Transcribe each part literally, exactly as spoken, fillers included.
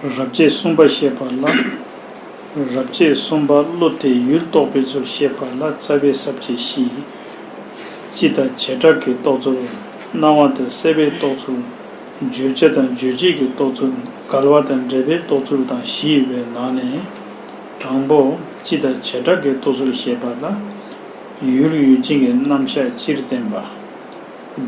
རབ་བྱེད་གསུམ་པ་བཤད་པ་ལ། རབ་བྱེད་གསུམ་པ་བློ་དེས་ཡུལ་རྟོགས་པའི་ཚུལ་བཤད་པ་ལ་རྩ་བའི་ས་བཅད་བཞི། སྤྱི་དང་བྱེ་བྲག་གི་རྟོགས་ཚུལ། སྣང་བ་དང་སྲེད་པའི་རྟོགས་ཚུལ། བརྗོད་བྱ་དང་རྗོད་བྱེད་ཀྱི་རྟོགས་ཚུལ། འགལ་བ་དང་འབྲེལ་པའི་རྟོགས་ཚུལ་དང་བཞི་ཡོད་པའི་ནང་ནས། དང་པོ་སྤྱི་དང་བྱེ་བྲག་གི་རྟོགས་ཚུལ་བཤད་པ་ལ། ཡུལ་ཡུལ་ཅན་གྱི་རྣམ་གཞག་སྤྱིར་བསྟན་པ།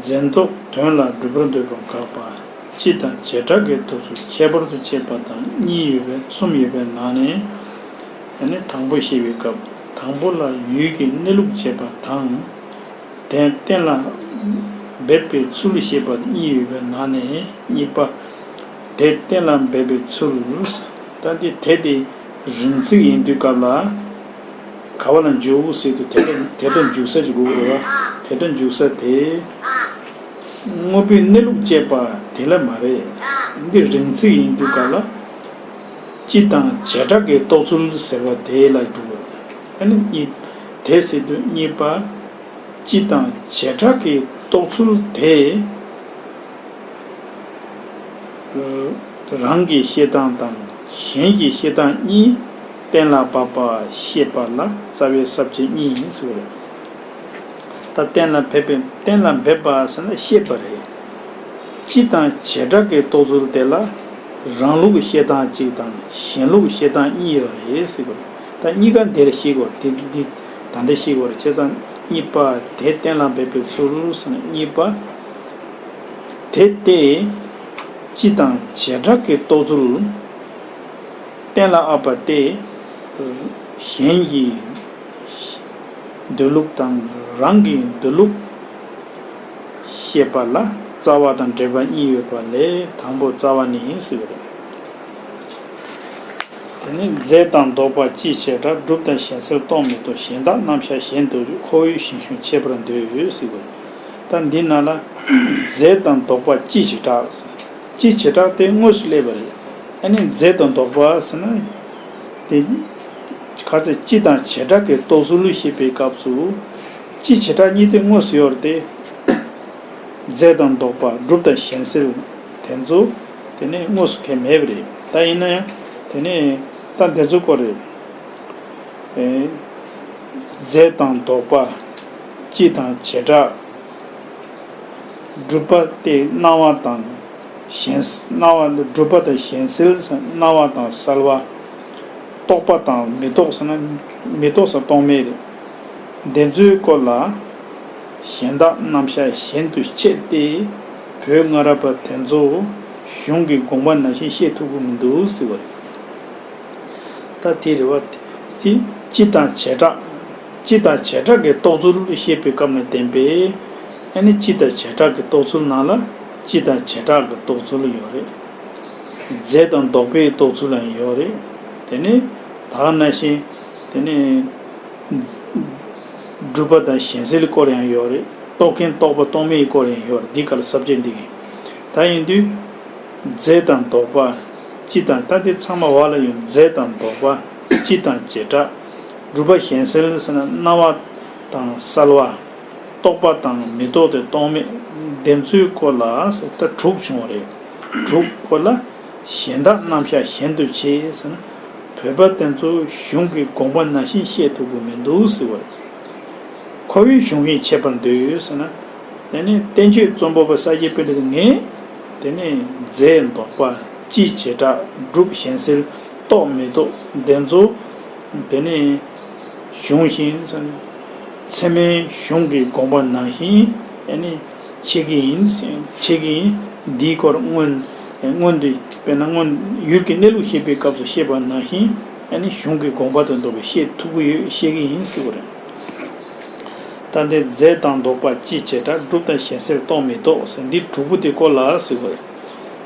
འཛིན་རྟོག་དོན་ལ་སྒྲུབ་པར་འདོད་པ་དགག་པ། སྤྱི་དང་བྱེ་བྲག་གི་རྟོགས་ཚུལ་ཁྱད་པར་དུ་བྱེད་པ་དང་གཉིས་ཡོད་པའི་གསུམ་ཡོད་པའི་ནང་ནས། ཨ་ནི་དང་པོ་བཤད་པའི་སྐབས་དང་པོ་ལ་ཡུལ་གྱི་གནས་ལུགས་བྱེད་པ་དང་། དེ་གཏན་ལ་འབེབས་པའི་ཚུལ་བཤད་པ་གཉིས་ཡོད་པའི་ནང་ནས་གཉིས་པ། དེ་གཏན་ལ་འབེབས་པའི་ཚུལ། ད་དེ་དེ་དེ་རིང་ཚིག་ཡིན་དུས་སྐབས་ལ། ག་བ་ལ་འཇུག་ཟེར་དུས་དེ་འདྲ་དེ་འདྲ་འཇུག་ས་ཅིག་དགོས་རེད་བ། དེ་འདྲ་འཇུག་ས་དེ། དངོས་པོའི་གནས་ལུགས་བཅད་པ་དེ་ལ་མ་རེད། འདི་རིང་ཚིག་ཡིན་དུས་སྐབས་ལ། སྤྱི་དང་བྱེ་བྲག་གི་རྟོགས་ཚུལ་ཟེར་བ་དེ་ལ་འཇུག་དགོས། ཨ་ནི་གཉིས། དེ་ཟེར་དུས་གཉིས་པ། སྤྱི་དང་བྱེ་བྲག་གི་རྟོགས་ཚུལ་དེ། རང་གི་བཤད་སྟངས་དང་གཞན་གྱི་བཤད་སྟངས་གཉིས་གཏན་ལ་དབབ་པ་བཤད་པ་ལ་རྩ་བའི་ས་བཅད་གཉིས་ཡིན་ཟེར་བ་རེད། ད་གཏན་ལ་འབེབས་པའི་གཏན་ལ་འབེབས་པ་ཟེར་ན་བཤད་པ་རེད། སྤྱི་དང་བྱེ་བྲག་གི་རྟོགས་ཚུལ་དེ་ལ་རང་ལུགས་བཤད་སྟངས་གཅིག་དང་གཞན་ལུགས་བཤད་སྟངས་གཉིས་ཡོད་རེད་ཟེར་བ་རེད། ད་གཉིས་ཀ་འདིར་ཤེས་དགོས་དེ་འདི་ད་ལྟ་ཤེས་དགོས་རེད། བྱས་ཙང་གཉིས་པ་དེ་གཏན་ལ་འབེབས་པའི་ཚུལ་ཟེར་ན་གཉིས་པ། དེ་སྟེ། སྤྱི་དང་བྱེ་བྲག་གི་རྟོགས་ཚུལ་གཏན་ལ་དབབ་པ་སྟེ། གཞན་གྱི་འདོད་ལུགས་དང་རང་གི་འདོད་ལུགས་བཤད་པ་ལ་རྩ་བ་དང་འབྲེལ་པ་གཉིས་ཡོད་པ་ལས་དང་པོ་རྩ་བ་ནི་ཟེར་བ་རེད། དེ་ནས་རྫས་དང་ལྡོག་པ་སྤྱི་བྱེ་བྲག་སྒྲུབ་དང་གཞན་སེལ་རྟོག་མེད་དོ། གཞན་དག་རྣམ་གཞག་གཞན་དུ་འཇུག་ཁོ་བོས་ཞིང་གཞུང་འཆད་པར་འདོད་ཟེར་བ། ད་འདི་ནང་ལ་རྫས་དང་ལྡོག་པ་སྤྱི་བྱེ་བྲག་ཟེར། སྤྱི་བྱེ་བྲག་དེ་དངོས་སུ་སླེབས་པ་རེད། ཨ་ནི་རྫས་དང་ལྡོག་པ་ཟེར་ན། དེ་ག་ཚོད་སྤྱི་དང་བྱེ་བྲག་གི་རྟོགས་ཚུལ་བཤད་པའི་སྐབས་སུ། སྤྱི་བྱེ་བྲག་གཉིས་དེ་དངོས་སུ་ཡོད་རེད་དེ། རྫས་དང་ལྡོག་པ་སྒྲུབ་དང་གཞན་སེལ་དེ་ཚོ་དེ་ནས་དངོས་སུ་ཁས་མེད་པ་རེད། ད་ཡིན་ན་ཡང་དེ་ནས་ད་དེ་ཚོ་སྐོར་རེད། ཨེ། རྫས་དང་ལྡོག་པ། སྤྱི་དང་བྱེ་བྲག་སྒྲུབ་པ་སྟེ་སྣང་བ་དང་གཞན་སྣང་བ་སྒྲུབ་པ་དང་གཞན་སེལ་སྣང་བ་དང་གསལ་བ། རྟོག་པ་དང་མི་རྟོག་ཟེར་ན་མི་རྟོག་ཟེར་རྟོག་མེད་རེད། འདི་ཚོའི་སྐོར་ལ་གཞན་དག་རྣམ་གཞག་གཞན་དུ་འཆད་དེ། བོད་སྔ་རབས་པ་དེ་ཚོ་གཞུང་གི་དགོངས་པ་ནང་བཞིན་བཤད་ཐུབ་ཀྱི་མི་འདུག་ཟེར་བ་རེད། ད་དེ་རེད་བ། དེ་སྤྱི་དང་བྱེ་བྲག་སྤྱི་དང་བྱེ་བྲག་གི་རྟོགས་ཚུལ་བཤད་པའི་སྐབས་ནས་བསྟན་པས། ཨ་ནི་སྤྱི་དང་བྱེ་བྲག་གི་རྟོགས་ཚུལ་ནང་ལ་སྤྱི་དང་བྱེ་བྲག་གི་རྟོགས་ཚུལ་ཡོད་རེད། རྫས་དང་ལྡོག་པའི་རྟོགས་ཚུལ་ཡང་ཡོད་རེད། དེ་ནས་ད་ག་ནང་བཞིན་དེ་ནས་སྒྲུབ་པ་དང་གཞན་སེལ་སྐོར་ཡང་ཡོད་རེད། རྟོགས་མཁན་རྟོགས་པ་རྟོགས་མེད་སྐོར་ཡང་ཡོད་རེད། འདི་ག་ལ་ས་བཅད་འདི་གི། ད་ཡིན་དུས། རྫས་དང་ལྡོག་པ། སྤྱི་དང་ད་དེ་ཚང་མ་བ་ལ་ཡོད། རྫས་དང་ལྡོག་པ། སྤྱི་དང་བྱེ་བྲག་སྒྲུབ་པ་གཞན་སེལ་ཟེར་ན་སྣང་བ་དང་གསལ་བ། རྟོག་པ་དང་མི་རྟོག་དེ་རྟོག་མེད། དེ་ཚོའི་སྐོར་ལ་ད་དྲུག་བྱུང་བ་རེད། དྲུག་སྐོར་ལ་གཞན་དག་རྣམ་གཞག་གཞན་དུ་བྱས་ཟེར་ན། བོད་པ་དེ་ཚོ་གཞུང་གི་དགོངས་པ་ནང་བཞིན་བཤད་ཐུབ་ཀྱི་མི་འདུག་ཟེར་བ་རེད། ཁོ་བོས་གཞུང་བཞིན་འཆད་པར་འདོད་ཟེར་ན། དེ་ནས་བསྟན་བཅོས་རྩོམ་པ་པོ་ས་སྐྱ་པཎྜི་ཏ་ངས། དེ་ནས་རྫས་ལྡོག་པ། སྤྱི་བྱེ་བྲག་སྒྲུབ་གཞན་སེལ་རྟོག་མི་རྟོག་དེ་ཚོ། དེ་ནས་གཞུང་བཞིན་ཟེར་ན། ཚད་མའི་གཞུང་གི་དགོངས་པ་ནང་བཞིན་ཨ་ནི་འཆད་ཀྱི་ཡིན། འཆད་ཀྱི་ཡིན། འདིའི་སྐོར་སྔོན་སྔོན་དུ་དཔེར་ན་སྔོན་ཡུལ་གྱི་གནས་ལུགས་བཤད་པའི་སྐབས་སུ་བཤད་པ་ནང་བཞིན་ཨ་ནི་གཞུང་གི་དགོངས་པ་དང་ལྡོག་པའི་བཤད་ཐུབ་ཀྱི་ཡོད། བཤད་ཀྱི་ཡིན་ཟེར་བ་རེད། ད་ལྟའི་རྫས་དང་ལྡོག་པ་སྤྱི་བྱེ་བྲག་སྒྲུབ་དང་གཞན་སེལ་རྟོག་མི་རྟོག་ཟེར་འདི་དྲུག་པོ་དེ་སྐོར་ལ་ཟེར་བ་རེད།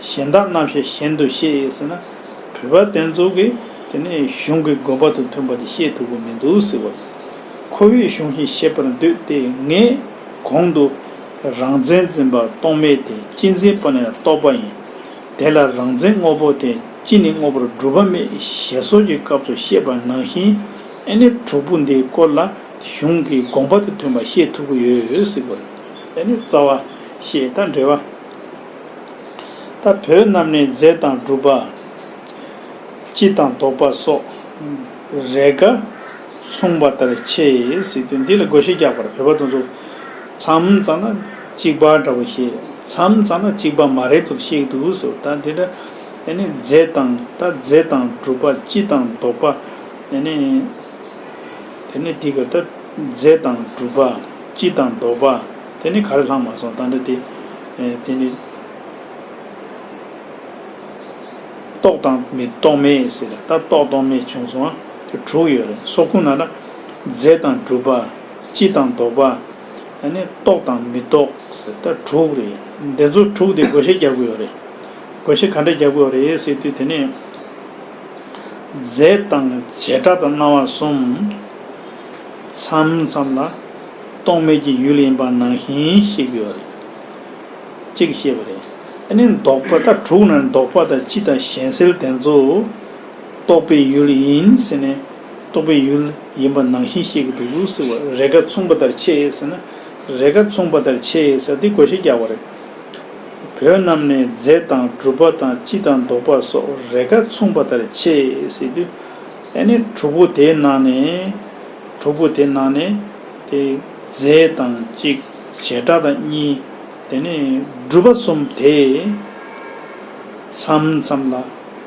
གཞན་དག་རྣམ་གཞག་གཞན་དུ་བཤད་ཟེར་ན། བོད་པ་དེ་ཚོ་གིས་དེ་ནས་གཞུང་གི་དགོངས་པ་དང་མཐུན་པ་དེ་བཤད་ཐུབ་ཀྱི་མི་འདུག་ཟེར་བ་རེད། ཁོ་བོས་གཞུང་བཞིན་བཤད་པར་འདོད་དེ་ངས་གོང་དུ་རང་མཚན་འཛིན་པ་རྟོག་མེད་དེ་སྤྱི་འཛིན་པ་ནི་རྟོག་པ་ཡིན། དེ་ལ་རང་མཚན་དངོས་པོ་དེ་སྤྱི་ནི་དངོས་པོར་གྲུབ་པ་མེད་ཞེས་སོགས་ཀྱི་སྐབས་སུ་བཤད་པ་ནང་བཞིན་ཨ་ནི་དྲུག་པོ་འདིའི་སྐོར་ལ། གཞུང་གི་དགོངས་པ་དང་མཐུན་པ་བཤད་ཐུབ་ཀྱི་ཡོད་ཟེར་བ་རེད། དེ་ནི་རྩ་བ་བཤད་ད་འགྲེལ་བ། ད་བོད་རྣམས་ནི་རྫས་དང་སྒྲུབ་པ། སྤྱི་དང་ལྡོག་པ་སོགས་རེས་འགའ་མཚུངས་པ་ལྟར་ཕྱེ་ཟེར་དུས། འདི་ལ་བགོ་བཤའ་རྒྱག་པར་བོད་པ་དེ་ཚོ་མཚམས་མཚམས་ལ་གཅིག་པ་འདྲ་བོ་བཤད། མཚམས་མཚམས་ལ་གཅིག་པ་མ་རེད་དུ་བཤད་ཀྱི་འདུག་ཟེར། ད་འདི་ལ་ཨ་ནི་རྫས་དང་། ད་རྫས་དང་གྲུབ་པ། སྤྱི་དང་ལྡོག་པ། ཨ་ནི་དེ་ནས་འདི་གར་ད་རྫས་དང་གྲུབ་པ། སྤྱི་དང་ལྡོག་པ། དེ་ནས་ག་རེ་ལྷག་མ་སོང་། ད་འདི་དེ་ཨེ་དེ་ནས་རྟོག་དང་མི་རྟོག་མེད་ཟེར། ད་རྟོག་རྟོག་མེད་བྱུང་སོང་། དེ་དྲུག་ཡོད་རེད། སོ་ཁུངས་ནང་ལ་རྫས་དང་གྲུབ་པ། སྤྱི་དང་ལྡོག་པ། ཨ་ནི་རྟོག་དང་མི་རྟོག་ཟེར། ད་དྲུག་རེད། འདི་ཚོ་དྲུག་དེ་བགོ་བཤའ་རྒྱག་དགོས་ཡོད་རེད། བགོ་བཤའ་ག་འདྲ་རྒྱག་དགོས་རེད་ཟེར་དུས། དེ་ནས་རྫས་དང་བྱེ་བྲག་དང་སྣང་བ་གསུམ་མཚམས་མཚམས་ལ་རྟོག་མེད་ཀྱི་ཡུལ་ཡིན་པ་ནང་བཞིན་བཤད་ཀྱི་ཡོད་རེད། གཅིག་བཤད་པ་རེད། ཨ་ནི་ལྡོག་པ། ད་དྲུག་ནང་ལྡོག་པ་དང་སྤྱི་དང་གཞན་སེལ་དེ་ཚོ་རྟོག་པའི་ཡུལ་ཡིན་ཟེར་ནས། རྟོག་པའི་ཡུལ་ཡིན་པ་ནང་བཞིན་བཤད་ཀྱི་འདུག་ཟེར་བ། རེས་འགའ་མཚུངས་པ་ལྟར་ཕྱེ་ཟེར་ན། རེས་འགའ་མཚུངས་པ་ལྟར་ཕྱེ་ཟེར་དེ་བགོ་བཤའ་རྒྱག་པ་རེད། བོད་རྣམས་ནི་རྫས་དང་གྲུབ་པ་དང་སྤྱི་དང་ལྡོག་པ་སོགས་རེས་འགའ་མཚུངས་པ་ལྟར་ཕྱེ་ཟེར་དུས། ཨ་ནི་དྲུག་པོ་དེའི་ནང་ནས། དྲུག་པོ་དེའི་ནང་ནས་དེ་རྫས་དང་གཅིག་བྱེ་བྲག་དང་གཉིས། དེ་ནས་གྲུབ་པ་གསུམ་དེ་མཚམས་མཚམས་ལ་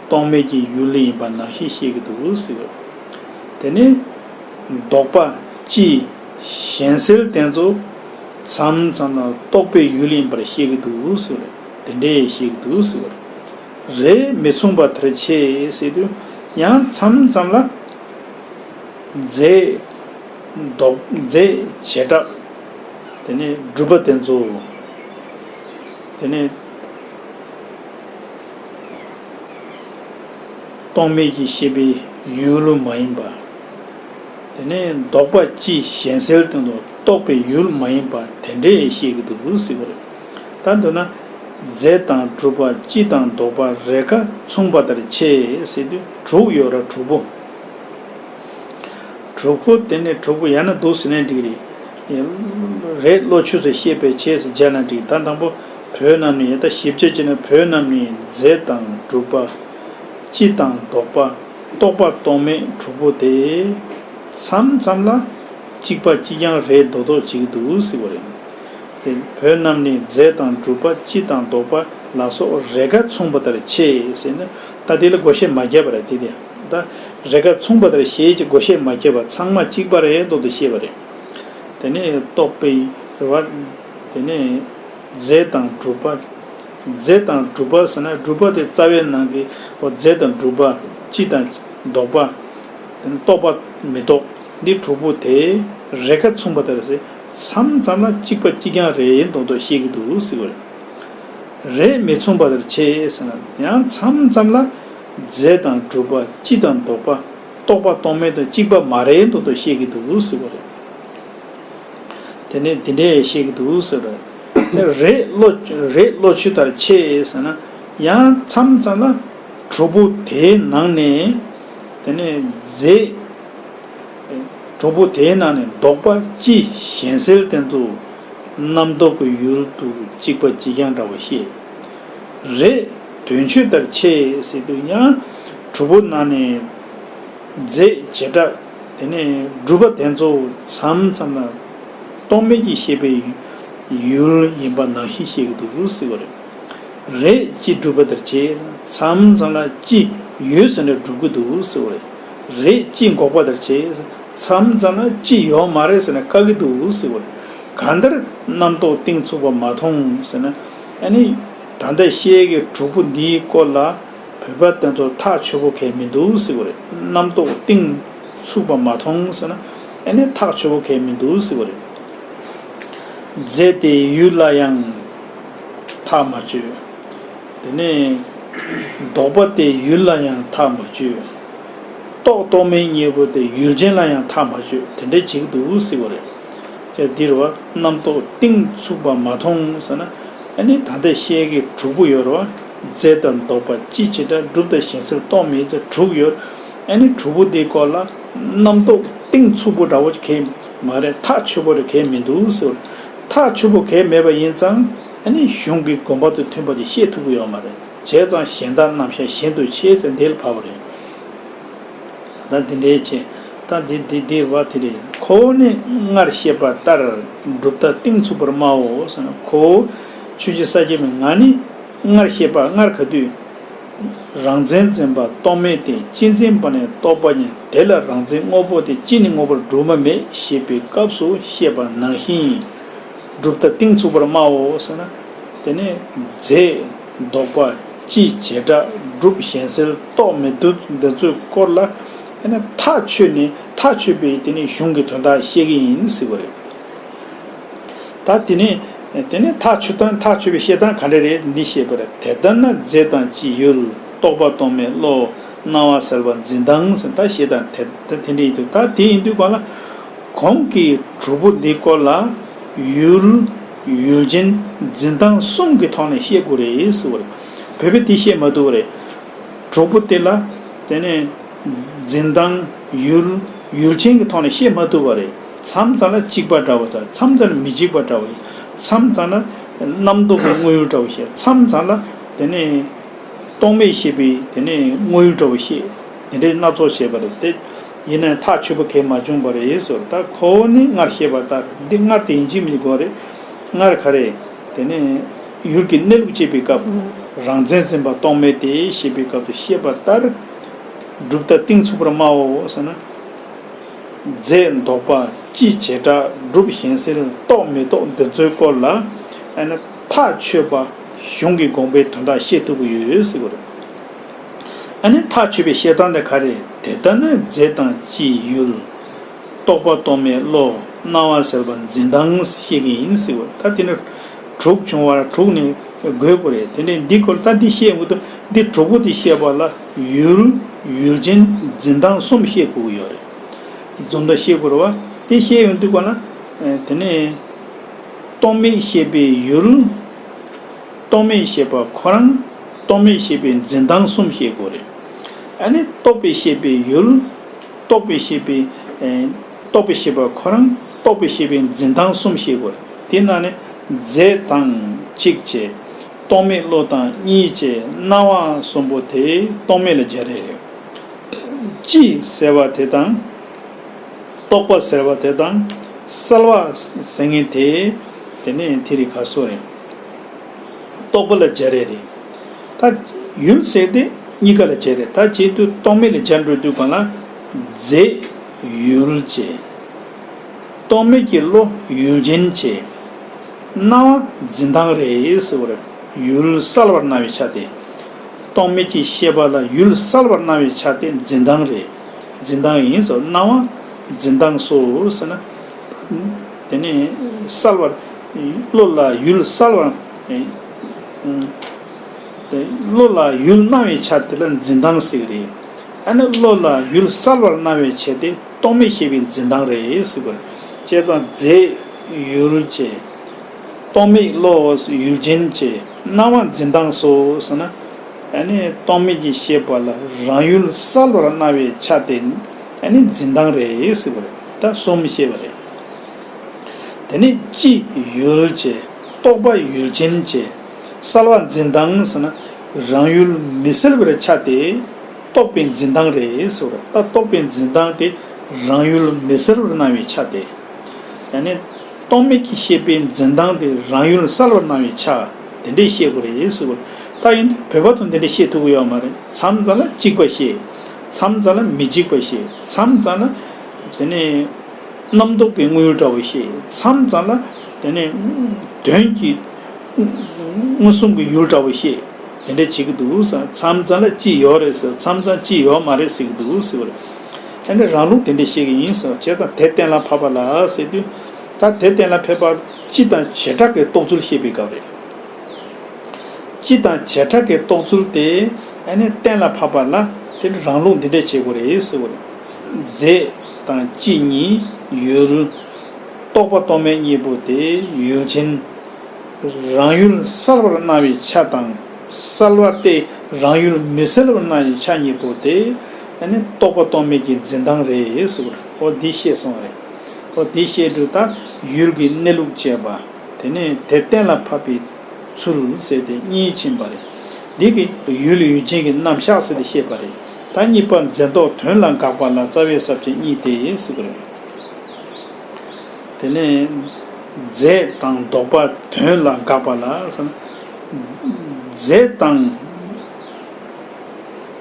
རྟོག་མེད་ཀྱི་ཡུལ་ཡིན་པ་ནང་བཞིན་བཤད་ཀྱི་འདུག་ཟེར་བ། དེ་ནས་ལྡོག་པ་སྤྱི་གཞན་སེལ་དེ་ཚོ་མཚམས་མཚམས་ལ་རྟོག་པའི་ཡུལ་ཡིན་པར་བཤད་ཀྱི་འདུག་ཟེར་བ། དེ་འདྲས་བཤད་ཀྱི་འདུག་ཟེར་བ། རེས་མི་མཚུངས་པ་ལྟར་ཕྱེ་ཟེར་དུས། ཡང་མཚམས་མཚམས་ལ་རྫས་ལྡོག་རྫས་བྱེ་བྲག་དེ་ནས་གྲུབ་པ་དེ་ཚོ། དེ་ནས་རྟོག་མེད་ཀྱི་ཤེས་པའི་ཡུལ་མ་ཡིན་པ། དེ་ནས་ལྡོག་པ་སྤྱི་གཞན་སེལ་དེ་ཚོ་རྟོག་པའི་ཡུལ་མ་ཡིན་པ་དེ་འདྲས་བཤད་ཀྱི་འདུག་ཟེར་བ་རེད། ད་འདོད་ན་རྫས་དང་གྲུབ་པ། སྤྱི་དང་ལྡོག་པ་རེས་འགའ་མཚུངས་པ་ལྟར་ཕྱེ་ཟེར་དུས། དྲུག་ཡོད་ར། དྲུག་པོ། དྲུག་པོ་དེ་ནས་དྲུག་པོ་ཡང་ན་འདུག་ཟེར་ནས་འགྲིག་རེད། རེས་བློ་ཆོས་ཚོ་ཤེས་པའི་ཆེད་ཟེར་བྱས་ན་འགྲིག་ད་དང་པོ་བོད་རྣམས་ནི། ད་ཞིབ་དཔྱད་བྱས་ན། བོད་རྣམས་ནི་རྫས་དང་གྲུབ་པ། སྤྱི་དང་ལྡོག་པ། རྟོག་པ་རྟོག་མེད་དྲུག་པོ་དེ་མཚམས་མཚམས་ལ་གཅིག་པ་གཅིག་རྐྱང་རེད་མདོག་མདོག་བྱེད་ཀྱི་འདུག་ཟེར་བ་རེད། དེ་བོད་རྣམས་ནི་རྫས་དང་གྲུབ་པ། སྤྱི་དང་ལྡོག་པ་ལ་སོགས་རེས་འགའ་མཚུངས་པ་ལྟར་ཕྱེ་ཟེར་ན། ད་དེ་ལ་བགོ་བཤའ་མ་བརྒྱབ་པ་རེད། དེ་དེ་ད་རེས་འགའ་མཚུངས་པ་ལྟར་ཕྱེ་ཅེས་བགོ་བཤའ་མ་བརྒྱབ་པ། ཚང་མ་གཅིག་པ་རེད་མདོག་མདོག་བཤད་པ་རེད། དེ་ནས་རྟོག་པའི་རེད་བ། དེ་ནས་རྫས་དང་གྲུབ་པ། རྫས་དང་གྲུབ་པ་ཟེར་ན། གྲུབ་པ་དེ་རྩ་བའི་ནང་གི། འོ། རྫས་དང་གྲུབ་པ། སྤྱི་དང་ལྡོག་པ། རྟོག་པ་མི་རྟོག་འདི་དྲུག་པོ་དེ་རེས་འགའ་མཚུངས་པ་ལྟར་ཟེར། མཚམས་མཚམས་ལ་གཅིག་པ་གཅིག་རྐྱང་རེད་མདོག་མདོག་བཤད་ཀྱི་འདུག་ཟེར་བ་རེད། རེས་མི་མཚུངས་པ་ལྟར་ཕྱེ་ཟེར་ན། ཡང་མཚམས་མཚམས་ལ་རྫས་དང་གྲུབ་པ། སྤྱི་དང་ལྡོག་པ། རྟོག་པ་རྟོག་མེད་དང་གཅིག་པ་མ་རེད་མདོག་མདོག་བཤད་ཀྱི་འདུག་ཟེར་བ་རེད། དེ་ནས་འདི་འདྲས་བཤད་ཀྱི་འདུག་ཟེར་བ་རེད། རེས་བློ། རེས་བློ་ཆོས་ལྟར་ཕྱེ་ཟེར་ན། ཡང་མཚམས་མཚམས་ལ་དྲུག་པོ་དེའི་ནང་ནས། དེ་ནས་རྫས། དྲུག་པོ་དེའི་ནང་ནས་ལྡོག་པ་སྤྱི་གཞན་སེལ་དེ་ཚོ་རྣམ་རྟོག་གི་ཡུལ་དུ་གཅིག་པ་གཅིག་རྐྱང་འདྲ་བོ་བཤད། རེས་དོན་ཆོས་ལྟར་ཕྱེ་ཟེར་དུས། ཡང་དྲུག་པོ་ནང་ནས་རྫས་བྱེ་བྲག་དེ་ནས་གྲུབ་པ་དེ་ཚོ་མཚམས་མཚམས་ལ་རྟོག་མེད་ཀྱི་ཤེས་པའི་ཡུལ་ཡིན་པ་ནང་བཞིན་བཤད་ཀྱི་འདུག་ཟེར་བ་རེད། རེས་སྤྱི་སྒྲུབ་པ་ལྟར་བྱེད། མཚམས་མཚམས་ལ་སྤྱི་ཡོད་ཟེར་ནས་སྒྲུབ་ཀྱི་འདུག་ཟེར་བ་རེད། རེས་སྤྱི་འགོག་པ་ལྟར་བྱེད། མཚམས་མཚམས་ལ་སྤྱི་ཡོད་མ་རེད་ཟེར་ནས་བཀག་གི་འདུག་ཟེར་བ་རེད། གང་ལྟར་རྣམ་རྟོག་གཏིང་ཚུགས་པ་མ་མཐོང་ཟེར་ན། ཨ་ནི་ད་ལྟ་བཤད་ཀྱི་དྲུག་པོ་འདིའི་སྐོར་ལ་བོད་པ་དེ་ཚོ་ཐག་ཆོད་པོ་གང་ཡང་མི་འདུག་ཟེར་བ་རེད། རྣམ་རྟོག་གཏིང་ཚུགས་པ་མ་མཐོང་ཟེར་ན། ཨ་ནི་ཐག་ཆོད་པོ་གང་ཡང་མི་འདུག་ཟེར་བ་རེད། རྫས་དེ་ཡུལ་ལ་ཡང་ཐག་མ་ཆོད། དེ་ནས་ལྡོག་པ་དེ་ཡུལ་ལ་ཡང་ཐག་མ་ཆོད། རྟོག་རྟོག་མེད་གཉིས་པོ་དེ་ཡུལ་ཅན་ལ་ཡང་ཐག་མ་ཆོད། དེ་འདྲ་བྱེད་ཀྱི་འདུག་ཟེར་བ་རེད། ཅེས་འདིར་བ་རྣམ་རྟོག་གཏིང་ཚུགས་པ་མ་མཐོང་ཟེར་ན། ཨ་ནི་ད་ལྟ་བཤད་ཀྱི་དྲུག་པོ་ཡོད་རེད་བ། རྫས་དང་ལྡོག་པ། སྤྱི་བྱེ་བྲག། སྒྲུབ་དང་གཞན་སེལ། རྟོག་མེད་ཟེར་དྲུག་ཡོད། ཨ་ནི་དྲུག་པོ་འདིའི་སྐོར་ལ་རྣམ་རྟོག་གཏིང་ཚུགས་པོ་འདྲ་བོ་གང་ཡང་མ་རེད། ཐག་ཆོད་པོ་རེ་གང་ཡང་མི་འདུག་ཟེར་བ་རེད། ཐག་ཆོད་པོ་གང་ཡང་མེད་པ་ཡིན་ཙང་། ཨ་ནི་གཞུང་གི་དགོངས་པ་དང་མཐུན་པ་དེ་བཤད་ཐུབ་ཀྱི་ཡོད་མ་རེད། བྱས་ཙང་གཞན་དག་རྣམ་གཞག་གཞན་དུ་ཕྱེ་ཟེར་འདི་ལ་བབས་པ་རེད། ད་འདི་འདྲའི་ཆེ། ད་འདི་འདི་འདི་བ་དེ་རེད། ཁོ་བོ་ནི་སྔར་བཤད་པ་ལྟར། གྲུབ་མཐའ་གཏིང་ཚུགས་པར་སྨྲའོ་ཟེར་ན། ཁོ་བོ་ཆོས་ཀྱི་ས་སྐྱ་པའི་ང་ནི་སྔར་བཤད་པ་སྔར་ག་དུས། རང་མཚན་འཛིན་པ་རྟོག་མེད་དེ། སྤྱི་འཛིན་པ་ནི་རྟོག་པ་ཉིད། དེ་ལ་རང་མཚན་དངོས་པོ་སྟེ། སྤྱི་ནི་དངོས་པོར་གྲུབ་པ་མེད། ཞེས་པའི་སྐབས་སུ་བཤད་པ་ནང་བཞིན། གྲུབ་མཐའ་གཏིང་ཚུགས་པར་སྨྲའོ་ཟེར་ན། དེ་ནས་རྫས་ལྡོག་པ། སྤྱི་བྱེ་བྲག། སྒྲུབ་གཞན་སེལ། རྟོག་མེད་བདུད། འདི་ཚོའི་སྐོར་ལ། དེ་ནས་ཐག་ཆོད་ནས་ཐག་ཆོད་པའི་དེ་ནས་གཞུང་གི་དོན་དག་བཤད་ཀྱི་ཡིན་ཟེར་བ་རེད། ད་དེ་ནས་དེ་ནས་ཐག་ཆོད་སྟངས། ཐག་ཆོད་པའི་བཤད་སྟངས་ག་འདྲ་རེད། འདི་བཤད་པ་རེད། དེ་ལྟར་ན་རྫས་དང་སྤྱི། ཡུལ། རྟོག་པ་རྟོག་མེད། བློ། སྣང་བ་གསལ་བ། འཛིན་སྟངས་ཟེར། ད་བཤད་སྟངས་དེ་དེ་དེ་འདྲ་ཡིན་དུས། ད་དེ་ཡིན་དུས་གང་ལ། གོང་གི་དྲུག་པོ་འདིའི་སྐོར་ལ། ཡུལ། ཡུལ་ཅན། འཛིན་སྟངས་གསུམ་གྱི་ཐོག་ནས་བཤད་དགོས་རེད་ཟེར་བ་རེད། བོད་པས་དེ་བཤད་མ་ཐུབ་པ་རེད། དྲུག་པོ་དེ་ལ། དེ་ནས་འཛིན་སྟངས། ཡུལ། ཡུལ་ཅན་གྱི་ཐོག་ནས་བཤད་མ་ཐུབ་པ་རེད། མཚམས་མཚམས་ལ་གཅིག་པ་འདྲ་བོ་དང་། མཚམས་མཚམས་ལ་མི་གཅིག་པ་འདྲ་བོ། མཚམས་མཚམས་ལ་རྣམ་རྟོག་གི་དངོས་ཡུལ་འདྲ་བོ་བཤད། མཚམས་མཚམས་ལ་དེ་ནས་རྟོག་མེད་བཤད་པའི་དེ་ནས་དངོས་ཡུལ་འདྲ་བོ་བཤད། དེ་འདྲའི་སྣ་ཚོགས་བཤད་པ་རེད་དེ། ཡིན་ནའང་ཐག་ཆོད་པ་གང་ཡང་མ་བྱུང་བ་རེད་ཟེར། ད་ཁོ་བོ་ནི་སྔར་བཤད་པ་ལྟར། འདི་སྔར་དེ་ཡིན་གཅིག་མིན་གཅིག་དགོས་རེད། སྔར་ག་རེ། དེ་ནས་ཡུལ་གྱི་གནས་ལུགས་དཔྱད་པའི་སྐབས། རང་མཚན་འཛིན་པ་རྟོག་མེད་དེ་ཞེས་པའི་སྐབས་སུ་བཤད་པ་ལྟར། གྲུབ་མཐའ་གཏིང་ཚུགས་པར་སྨྲའོ་ཟེར་ན། རྫས་ལྡོག་པ། སྤྱི་བྱེ་བྲག། སྒྲུབ་གཞན་སེལ། རྟོག་མེད་རྟོག་འདི་ཚོའི་སྐོར་ལ། ཨ་ནི་ཐག་ཆོད་པ་གཞུང་གི་དགོངས་པའི་དོན་དག་བཤད་ཐུབ་ཀྱི་ཡོད་ཟེར་བ་རེད། ཨ་ནི་ཐག་ཆོད་པའི་བཤད་སྟངས་དེ་ག་རེ། དེ་ལྟར་ན་རྫས་དང་སྤྱི། ཡུལ། རྟོག་པ་རྟོག་མེད། བློ། སྣང་བ་གསལ་བ། འཛིན་སྟངས་བཤད་ཀྱི་ཡིན་ཟེར་བ། ད་དེ་ནི་དྲུག་བྱུང་བ་དྲུག་ནས་བགོས་དགོས་རེད། དེ་ནས་འདི་སྐོར་ད་འདི་བཤད་འོང་དུས། འདི་དྲུག་པོ་དེ་བཤད་པ་ལ་ཡུལ། ཡུལ་ཅན། འཛིན་སྟངས་གསུམ་བཤད་དགོས་ཀྱི་ཡོད་རེད། འཛོམས་ད་བཤད་དགོས་རེད་བ། དེ་བཤད་ཡོང་དུས་ག་ལ། དེ་ནས་རྟོག་མེད་བཤད་པའི་ཡུལ། རྟོག་མེད་བཤད་པ་ཁོ་རང་། རྟོག་མེད་བཤད་པའི་འཛིན་སྟངས་གསུམ་བཤད་དགོས་རེད། ཨ་ནི་རྟོག་པས་བཤད་པའི་ཡུལ། རྟོག་པས་བཤད་པའི། ཨེ། རྟོག་པས་བཤད་པ་ཁོ་རང་། རྟོག་པས་བཤད་པའི་འཛིན་སྟངས་གསུམ་བཤད་དགོས་རེད། དེ་ནང་ནས་རྫས་དང་གཅིག་བྱས། རྟོག་མེད་བློ་དང་གཉིས་བྱས། སྣང་བ་གསུམ་པོ་དེ་རྟོག་མེད་ལ་སྦྱར་ཡས་རེད། སྤྱི་ཟེར་བ་དེ་དང་། རྟོག་པ་ཟེར་བ་དེ་དང་། གསལ་བ་ཟེར་མཁན་དེ། དེ་ནས་དེ་རིགས་ག་སོ་རེད། རྟོག་པ་ལ་སྦྱར་ཡས་རེད། ད་ཡུལ་ཟེར་དེ་གཉིས་ཀ་ལ་སྦྱར་རེད། ད་བྱེད་དུས་རྟོག་མེད་ལ་སྦྱར་འགྲོ་དུས་གང་ལ། རྫས་ཡུལ་བྱས། རྟོག་མེད་ཀྱི་བློ་ཡུལ་ཅན་བྱས། སྣང་བ་འཛིན་སྟངས་རེད་ཟེར་བ་རེད། ཡུལ་གསལ་བར་སྣང་བའི་ཆ་དེ། རྟོག་མེད་ཀྱི་ཤེས་པ་ལ་ཡུལ་གསལ་བར་སྣང་བའི་ཆ་དེ་འཛིན་སྟངས་རེད། འཛིན་སྟངས་ཡིན་ཟེར། སྣང་བ་འཛིན་སྟངས་སོ་ཟེར་ན། དེ་ནས་གསལ་བར། བློ་ལ་ཡུལ་གསལ་བར། བློ་ལ་ཡུལ་སྣང་བའི་ཆ་དེ་ལ་འཛིན་སྟངས་ཟེར་གི་རེད། ཨ་ནི་བློ་ལ་ཡུལ་གསལ་བར་སྣང་བའི་ཆ་དེ་རྟོག་མེད་ཤེས་པའི་འཛིན་སྟངས་རེད་ཟེར་གི་རེད། བྱས་ཙང་རྫས་ཡུལ་བྱས། རྟོག་མེད་བློ་ཡུལ་ཅན་བྱས། སྣང་བ་འཛིན་སྟངས་སོ་ཟེར་ན། ཨ་ནི་རྟོག་མེད་ཀྱི་ཤེས་པ་ལ་རང་ཡུལ་གསལ་བར་སྣང་བའི་ཆ་དེ་ཨ་ནི་འཛིན་སྟངས་རེད་ཟེར་གི་རེད། ད་གསུམ་བཤད་པ་རེད། དེ་ནས་སྤྱི་ཡུལ་བྱས། རྟོག་པ་ཡུལ་ཅན་བྱས། གསལ་བ་འཛིན་སྟངས་ཟེར་ན། རང་ཡུལ་མི་གསལ་བའི་ཆ་དེ་རྟོག་པའི་འཛིན་སྟངས་རེད་ཟེར་བ་རེད། ད་རྟོག་པའི་འཛིན་སྟངས་དེ་རང་ཡུལ་མི་གསལ་བར་སྣང་བའི་ཆ་དེ། ཡང་ན་རྟོག་མེད་ཀྱི་ཤེས་པའི་འཛིན་སྟངས་དེ་རང་ཡུལ་གསལ་བར་སྣང་བའི་ཆ། དེ་འདྲས་བཤད་དགོས་རེད་ཟེར་བ་རེད། ད་ཡིན་དུས་བོད་པ་ཚོ་འདི་འདྲས་བཤད་ཐུབ་ཀྱི་ཡོད་མ་རེད། མཚམས་མཚམས་ལ་གཅིག་པ་བཤད། མཚམས་མཚམས་ལ་མི་གཅིག་པ་བཤད། མཚམས་མཚམས་ལ་དེ་ནས་རྣམ་རྟོག་གི་དངོས་ཡུལ་འདྲ་བོ་བཤད། མཚམས་མཚམས་ལ་དེ་ནས་དོན་གྱི་མངོན་སུམ་གྱི་ཡུལ་འདྲ་བོ་བཤད། དེ་འདྲ་བྱེད་ཀྱི་འདུག་ཟེར། མཚམས་མཚམས་ལ་གཅིག་ཡོད་རེད་ཟེར། མཚམས་མཚམས་གཅིག་ཡོད་མ་རེད་ཟེར་གྱི་འདུག་ཟེར་བ་རེད། ཨ་ནི་རང་ལུགས་དེ་འདྲ་བཤད་ཀྱི་ཡིན་ཟེར། བྱས་ཙང་དེ་གཏན་ལ་ཕབ་པ་ལ་ཟེར་དུས། ད་དེ་གཏན་ལ་ཕབ་པ་སྤྱི་དང་བྱེ་བྲག་གི་རྟོགས་ཚུལ་བཤད་པའི་སྐབས་རེད། སྤྱི་དང་བྱེ་བྲག་གི་རྟོགས་ཚུལ་དེ་ཨ་ནི་གཏན་ལ་ཕབ་པ་ལ་དེ་ནི་རང་ལུགས་འདི་འདྲ་བྱེད་དགོས་རེད་ཟེར་བ་རེད། རྫས་དང་སྤྱི་གཉིས་ཡུལ། རྟོག་པ་རྟོག་མེད་གཉིས་པོ་དེ་ཡུལ་ཅན། རང་ཡུལ་གསལ་བར་སྣང་བའི་ཆ་དང་། གསལ་བ་སྟེ་རང་ཡུལ་མི་གསལ་བར་སྣང་བའི་ཆ་གཉིས་པོ་དེ་ཨ་ནི་རྟོག་པ་རྟོག་མེད་ཀྱི་འཛིན་སྟངས་རེད་ཟེར་བ་རེད། འོ་འདི་བཤད་སོང་བ་རེད། འོ་འདི་བཤད་དུས་ད་ཡུལ་གྱི་གནས་ལུགས་དཔྱད་པ། དེ་ནས་དེ་གཏན་ལ་ཕབ་པའི་ཚུལ་ཟེར་ཏེ་གཉིས་ཕྱིན་པ་རེད། འདི་གི་ཡུལ་ཡུལ་ཅན་གྱི་རྣམ་གཞག་ཟེར་ཏེ་བཤད་པ་རེད། ད་གཉིས་པ་རྫས་ལྡོག་དོན་ལ་དགག་པ་ལ་རྩ་བའི་ས་བཅད་གཉིས་ཏེ་ཟེར་གྱི་རེད། དེ་ནས་རྫས་དང་ལྡོག་པ་དོན་ལ་དགག་པ་ལ་ཟེར་ན། རྫས་དང་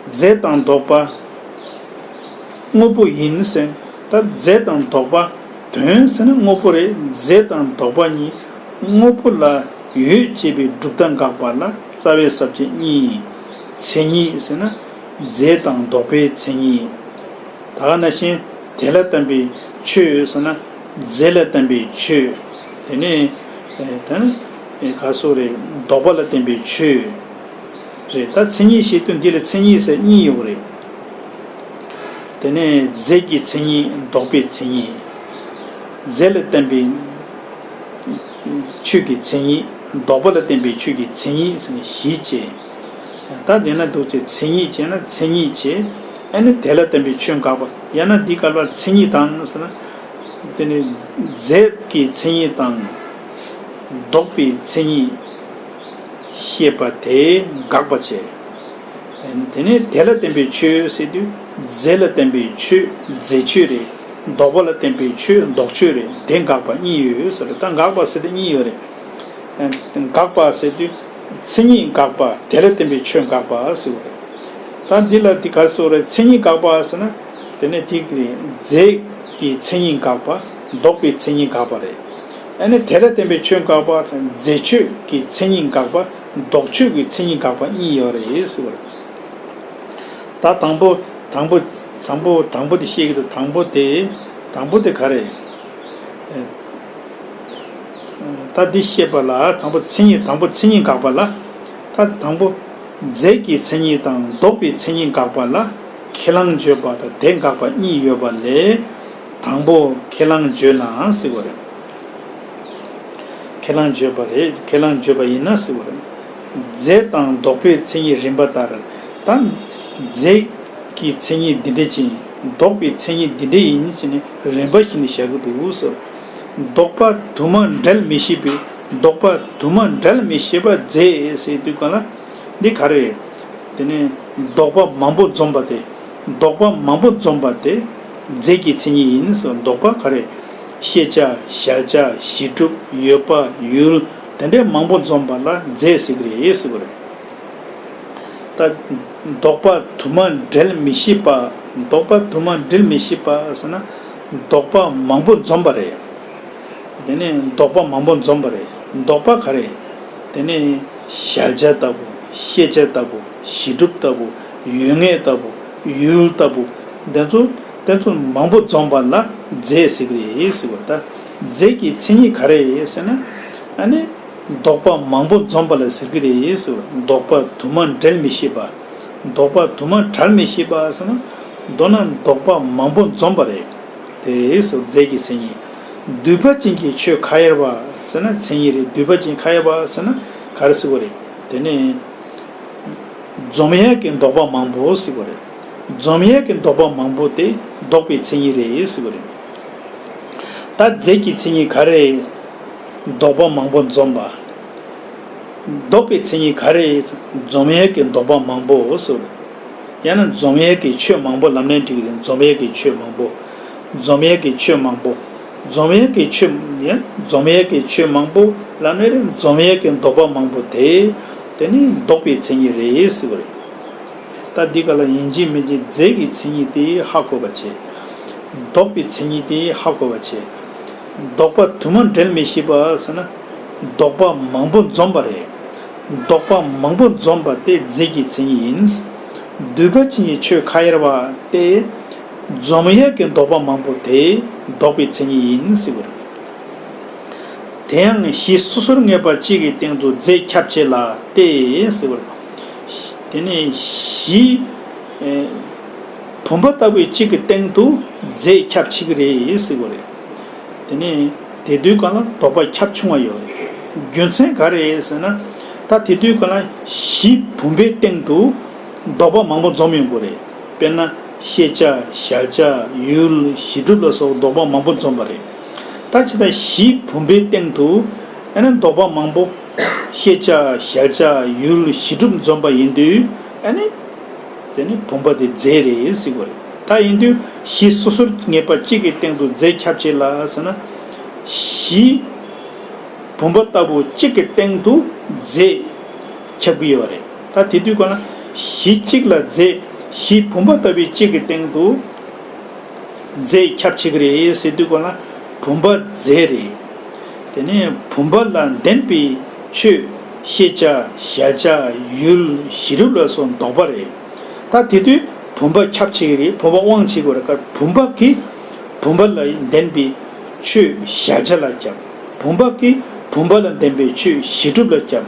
རྫས་དང་ལྡོག་པ་དངོས་པོ་ཡིན་ཟེར། ད་རྫས་དང་ལྡོག་པ་དོན་ཟེར་ན་དངོས་པོ་རེད། རྫས་དང་ལྡོག་པ་གཉིས་དངོས་པོ་ལ་ཡོད་ཅེས་པའི་སྒྲུབ་ཟླ་དགག་པ་ལ་རྩ་བའི་ས་བཅད་གཉིས། མཚན་ཉིད་ཟེར་ན་རྫས་དང་ལྡོག་པའི་མཚན་ཉིད། ད་ག་ནང་བཞིན་དེ་ལ་བརྟེན་པའི་ཆོས་ཟེར་ན་རྫས་ལ་བརྟེན་པའི་ཆོས། དེ་ནས་ཨེ་ད་ནི་ཨེ་ག་སོགས་རེད། ལྡོག་པ་ལ་བརྟེན་པའི་ཆོས་རེད། ད་མཚན་ཉིད་ཞེས་དོན་འདི་ལ་མཚན་ཉིད་ཟེར་གཉིས་ཡོད་རེད། དེ་ནས་རྫས་ཀྱི་མཚན་ཉིད། ལྡོག་པའི་མཚན་ཉིད། རྫས་ལ་བརྟེན་པའི་ཆོས་ཀྱི་མཚན་ཉིད། ལྡོག་པ་ལ་བརྟེན་པའི་ཆོས་ཀྱི་མཚན་ཉིད་ཟེར་ནས་བཞི་བྱས། ད་དེ་ན་འདུག་ཅེས་མཚན་ཉིད་བྱས་ན་མཚན་ཉིད་བྱས། ཨ་ནི་དེ་ལ་བརྟེན་པའི་ཆོས་དགག་པ། ཡང་ན་འདི་སྐབས་ལ་མཚན་ཉིད་དང་ཟེར་ན། དེ་ནི་རྫས་ཀྱི་མཚན་ཉིད་དང་། ལྡོག་པའི་མཚན་ཉིད་བཤད་པ་དེ་དགག་པ་བྱས། དེ་ནས་དེ་ལ་བརྟེན་པའི་ཆོས་ཟེར་དུས་རྫས་ལ་བརྟེན་པའི་ཆོས་རྫས་ཆོས་རེད། ལྡོག་པ་ལ་བརྟེན་པའི་ཆོས་ལྡོག་ཆོས་རེད། དེ་དགག་པ་གཉིས་ཡོད་ཟེར། ད་དགག་པ་ཟེར་དེ་གཉིས་ཡོད་རེད། དགག་པ་ཟེར་དུས་མཚན་ཉིད་དགག་པ། དེ་ལ་བརྟེན་པའི་ཆོས་དགག་པ་ཟེར་བ་རེད། ད་འདི་ལ་འདི་ག་རེ་ཟེར་བ་རེད། མཚན་ཉིད་དགག་པ་ཟེར་ན། དེ་ནས་དེ་གི་རྫས་ཀྱི་མཚན་ཉིད་དགག་པ། ལྡོག་པའི་མཚན་ཉིད་དགག་པ་རེད། ཨ་ནི་དེ་ལ་བརྟེན་པའི་ཆོས་དགག་པ། རྫས་ཆོས་ཀྱི་མཚན་ཉིད་དགག་པ། ལྡོག་ཆོས་ཀྱི་མཚན་ཉིད་དགག་པ་གཉིས་ཡོད་རེད་ཟེར་བ་རེད། ད་དང་པོ་དང་པོ་དང་པོ་དང་པོ་དེ་བཤད་ཀྱི་འདུག་དང་པོ་དེ་དང་པོ་དེ་ག་རེད། ཨེ། ད་འདི་བཤད་པ་ལ་དང་པོ་མཚན་ཉིད། དང་པོ་མཚན་ཉིད་དགག་པ་ལ། ད་དང་པོ་རྫས་ཀྱི་མཚན་ཉིད་དང་ལྡོག་པའི་མཚན་ཉིད་དགག་པ་ལ་ཁས་བླངས་བརྗོད་པ་དང་དེ་དགག་པ་གཉིས་ཡོད་པ་ལས། དང་པོ་ཁས་བླངས་བརྗོད་ན་ཟེར་བ་རེད། ཁས་བླངས་བརྗོད་པ་རེད། ཁས་བླངས་བརྗོད་པ་ཡིན་ན་ཟེར་བ་རེད། རྫས་དང་ལྡོག་པའི་མཚན་ཉིད་རིམ་པ་ལྟར། ད་རྫས་ཀྱི་མཚན་ཉིད་འདི་འདྲ་ཅིག་ལྡོག་པའི་མཚན་ཉིད་འདི་འདྲ་ཡིན་ཟེར་ནས་རིམ་པ་བཞིན་དུ་བཞག་གི་འདུག་ཟེར། ལྡོག་པ་དུ་མ་འབྲལ་མི་ཤེས་པའི། ལྡོག་པ་དུ་མ་འབྲལ་མི་ཤེས་པ་རྫས་ཟེར་དུས་གང་ལ། འདི་ག་རེ། དེ་ནས་ལྡོག་པ་མང་པོ་འཛོམས་པ་དེ། ལྡོག་པ་མང་པོ་འཛོམས་པ་དེ་རྫས་ཀྱི་མཚན་ཉིད་ཡིན་ཟེར། ལྡོག་པ་ག་རེ། ཤེས་བྱ། གཞལ་བྱ། གཞི་གྲུབ། ཡོད་པ། ཡུལ། དེ་འདྲའི་མང་པོ་འཛོམས་པ་ལ་རྫས་ཟེར་གི་རེད་ཟེར་བ་རེད། ད་ལྡོག་པ་དུ་མ་འབྲལ་མི་ཤེས་པ། ལྡོག་པ་དུ་མ་འབྲལ་མི་ཤེས་པ་ཟེར་ན། ལྡོག་པ་མང་པོ་འཛོམས་པ་རེད། དེ་ནས་ལྡོག་པ་མང་པོ་འཛོམས་པ་རེད། ལྡོག་པ་ག་རེ། དེ་ནས་གཞལ་བྱ་ལྟ་བུ། ཤེས་བྱ་ལྟ་བུ། གཞི་གྲུབ་ལྟ་བུ། ཡོད་ངེས་ལྟ་བུ། ཡུལ་ལྟ་བུ། དེ་ཚོ་དེ་ཚོ་མང་པོ་འཛོམས་པ་ལ་རྫས་ཟེར་གི་རེད་ཟེར་བ་རེད། ད་རྫས་ཀྱི་མཚན་ཉིད་ག་རེ་ཟེར་ན། ཨ་ནི་ལྡོག་པ་མང་པོ་འཛོམས་པ་ལ་ཟེར་གི་རེད་ཟེར་བ། ལྡོག་པ་དུ་མ་འབྲལ་མི་ཤེས་པ། ལྡོག་པ་དུ་མ་བྲལ་མི་ཤེས་པ་ཟེར་ན། མདོར་ན་ལྡོག་པ་མང་པོ་འཛོམས་པ་རེད། དེ་ཟེར་རྫས་ཀྱི་མཚན་ཉིད། སྡུད་པ་ཅན་གྱི་ཆོས་ཁ་གཡར་བ་ཟེར་ན་མཚན་ཉིད་རེད། སྡུད་པ་ཅན་ཁ་གཡར་བ་ཟེར་ན་ག་རེ་ཟེར་བ་རེད། དེ་ནས་འཛོམས་ཡས་ཀྱི་ལྡོག་པ་མང་པོ་ཟེར་བ་རེད། འཛོམས་ཡས་ཀྱི་ལྡོག་པ་མང་པོ་དེ་ལྡོག་པའི་མཚན་ཉིད་རེད་ཟེར་བ་རེད། ད་རྫས་ཀྱི་མཚན་ཉིད་ག་རེ། ལྡོག་པ་མང་པོ་འཛོམས་པ། ལྡོག་པའི་མཚན་ཉིད་ག་རེ། འཛོམས་ཡས་ཀྱི་ལྡོག་པ་མང་པོ་ཟེར། ཡང་ན་འཛོམས་ཡས་ཀྱི་ཆོས་མང་པོ་ལབ་ནའི་འགྲིག་གི་རེད། འཛོམས་ཡས་ཀྱི་ཆོས་མང་པོ། འཛོམས་ཡས་ཀྱི་ཆོས་མང་པོ། འཛོམས་ཡས་ཀྱི་ཆོས། ཡང་འཛོམས་ཡས་ཀྱི་ཆོས་མང་པོ་ལབ་ནའི་རེད། འཛོམས་ཡས་ཀྱི་ལྡོག་པ་མང་པོ་དེ། དེ་ནི་ལྡོག་པའི་མཚན་ཉིད་རེད་ཟེར་བ་རེད། ད་འདི་ག་ལ་ཡིན་གཅིག་མིན་གཅིག་རྫས་ཀྱི་མཚན་ཉིད་དེ་ཧ་གོ་བ་བྱེད། ལྡོག་པའི་མཚན་ཉིད་དེ་ཧ་གོ་བ་བྱེད། ལྡོག་པ་དུ་མ་འབྲལ་མི་ཤེས་པ་ཟེར་ན། ལྡོག་པ་མང་པོ་འཛོམས་པ་རེད། ལྡོག་པ་མང་པོ་འཛོམས་པ་དེ་རྫས་ཀྱི་མཚན་ཉིད་ཡིན། སྡུད་པ་ཅན་གྱི་ཆོས་ཁ་གཡར་བ་དེ། འཛོམས་ཡས་ཀྱི་ལྡོག་པ་མང་པོ་དེ་ལྡོག་པའི་མཚན་ཉིད་ཡིན་ཟེར་བ་རེད། དེ་ཡང་གཞི་སོ་སོར་ངེས་པ་གཅིག་གི་སྟེང་དུ་རྫས་ཁྱབ་བྱེད་ལ་སྟེ་ཟེར་བ་རེད། དེ་ནས་གཞི། ཨེ། བུམ་པ་ལྟ་བུའི་གཅིག་གི་སྟེང་དུ་རྫས་ཁྱབ་བྱེད་ཀྱི་རེད་ཟེར་བ་རེད། དེ་ནས་དེ་དུས་གང་ལ་ལྡོག་པ་ཁྱབ་ཆུང་བ་ཡོད་རེད། རྒྱུ་མཚན་ག་རེ་ཟེར་ན། ད་དེ་དུས་གང་ལ་གཞི་བུམ་པའི་སྟེང་དུ་ལྡོག་པ་མང་པོ་འཛོམས་ཡོང་གི་རེད། དཔེར་ན་ཤེས་བྱ། གཞལ་བྱ། ཡུལ། གཞི་གྲུབ་ལ་སོགས་ལྡོག་པ་མང་པོ་འཛོམས་པ་རེད། ད་ཇི་ལྟར་གཞི་བུམ་པའི་སྟེང་དུ་ཨ་ནི་ལྡོག་པ་མང་པོ། ཤེས་བྱ། གཞལ་བྱ། ཡུལ། གཞི་གྲུབ་འཛོམས་པ་ཡིན་དུས་ཨ་ནི། དེ་ནི་བུམ་པ་དེ་རྫས་རེད་ཟེར་གྱི་ཡོད་རེད། ད་ཡིན་དུས་གཞི་སོ་སོར་ངེས་པ་གཅིག་གི་སྟེང་དུ་རྫས་ཁྱབ་བྱེད་ལ་ཟེར་ན། གཞི་བུམ་པ་ལྟ་བུ་གཅིག་གི་སྟེང་དུ་རྫས་ཁྱབ་ཀྱི་ཡོད་རེད། ད་དེ་དུས་ག་ལ་གཞི་གཅིག་ལ་རྫས། གཞི་བུམ་པ་ལྟ་བུའི་གཅིག་གི་སྟེང་དུ་རྫས་ཁྱབ་བྱེད་ཀྱི་རེད་ཟེར་དུས་ག་ལ་བུམ་པ་རྫས་རེད། དེ་ནས་བུམ་པ་ལ་ལྡན་པའི་ཆོས། ཤེས་བྱ། གཞལ་བྱ། ཡུལ། གཞི་གྲུབ་ལ་སོགས་ལྡོག་པ་རེད། ད་དེ་དུས་བུམ་པ་ཁྱབ་བྱེད་ཀྱི་རེད། བུམ་པ་དབང་བྱེད་ཀྱི་རེད། བུམ་པ་གིས་བུམ་པ་ལ་ལྡན་པའི་ཆོས་གཞལ་བྱ་ལ་ཁྱབ། བུམ་པ་གིས་བུམ་པ་ལ་ལྡན་པའི་ཆོས་གཞི་གྲུབ་ལ་ཁྱབ།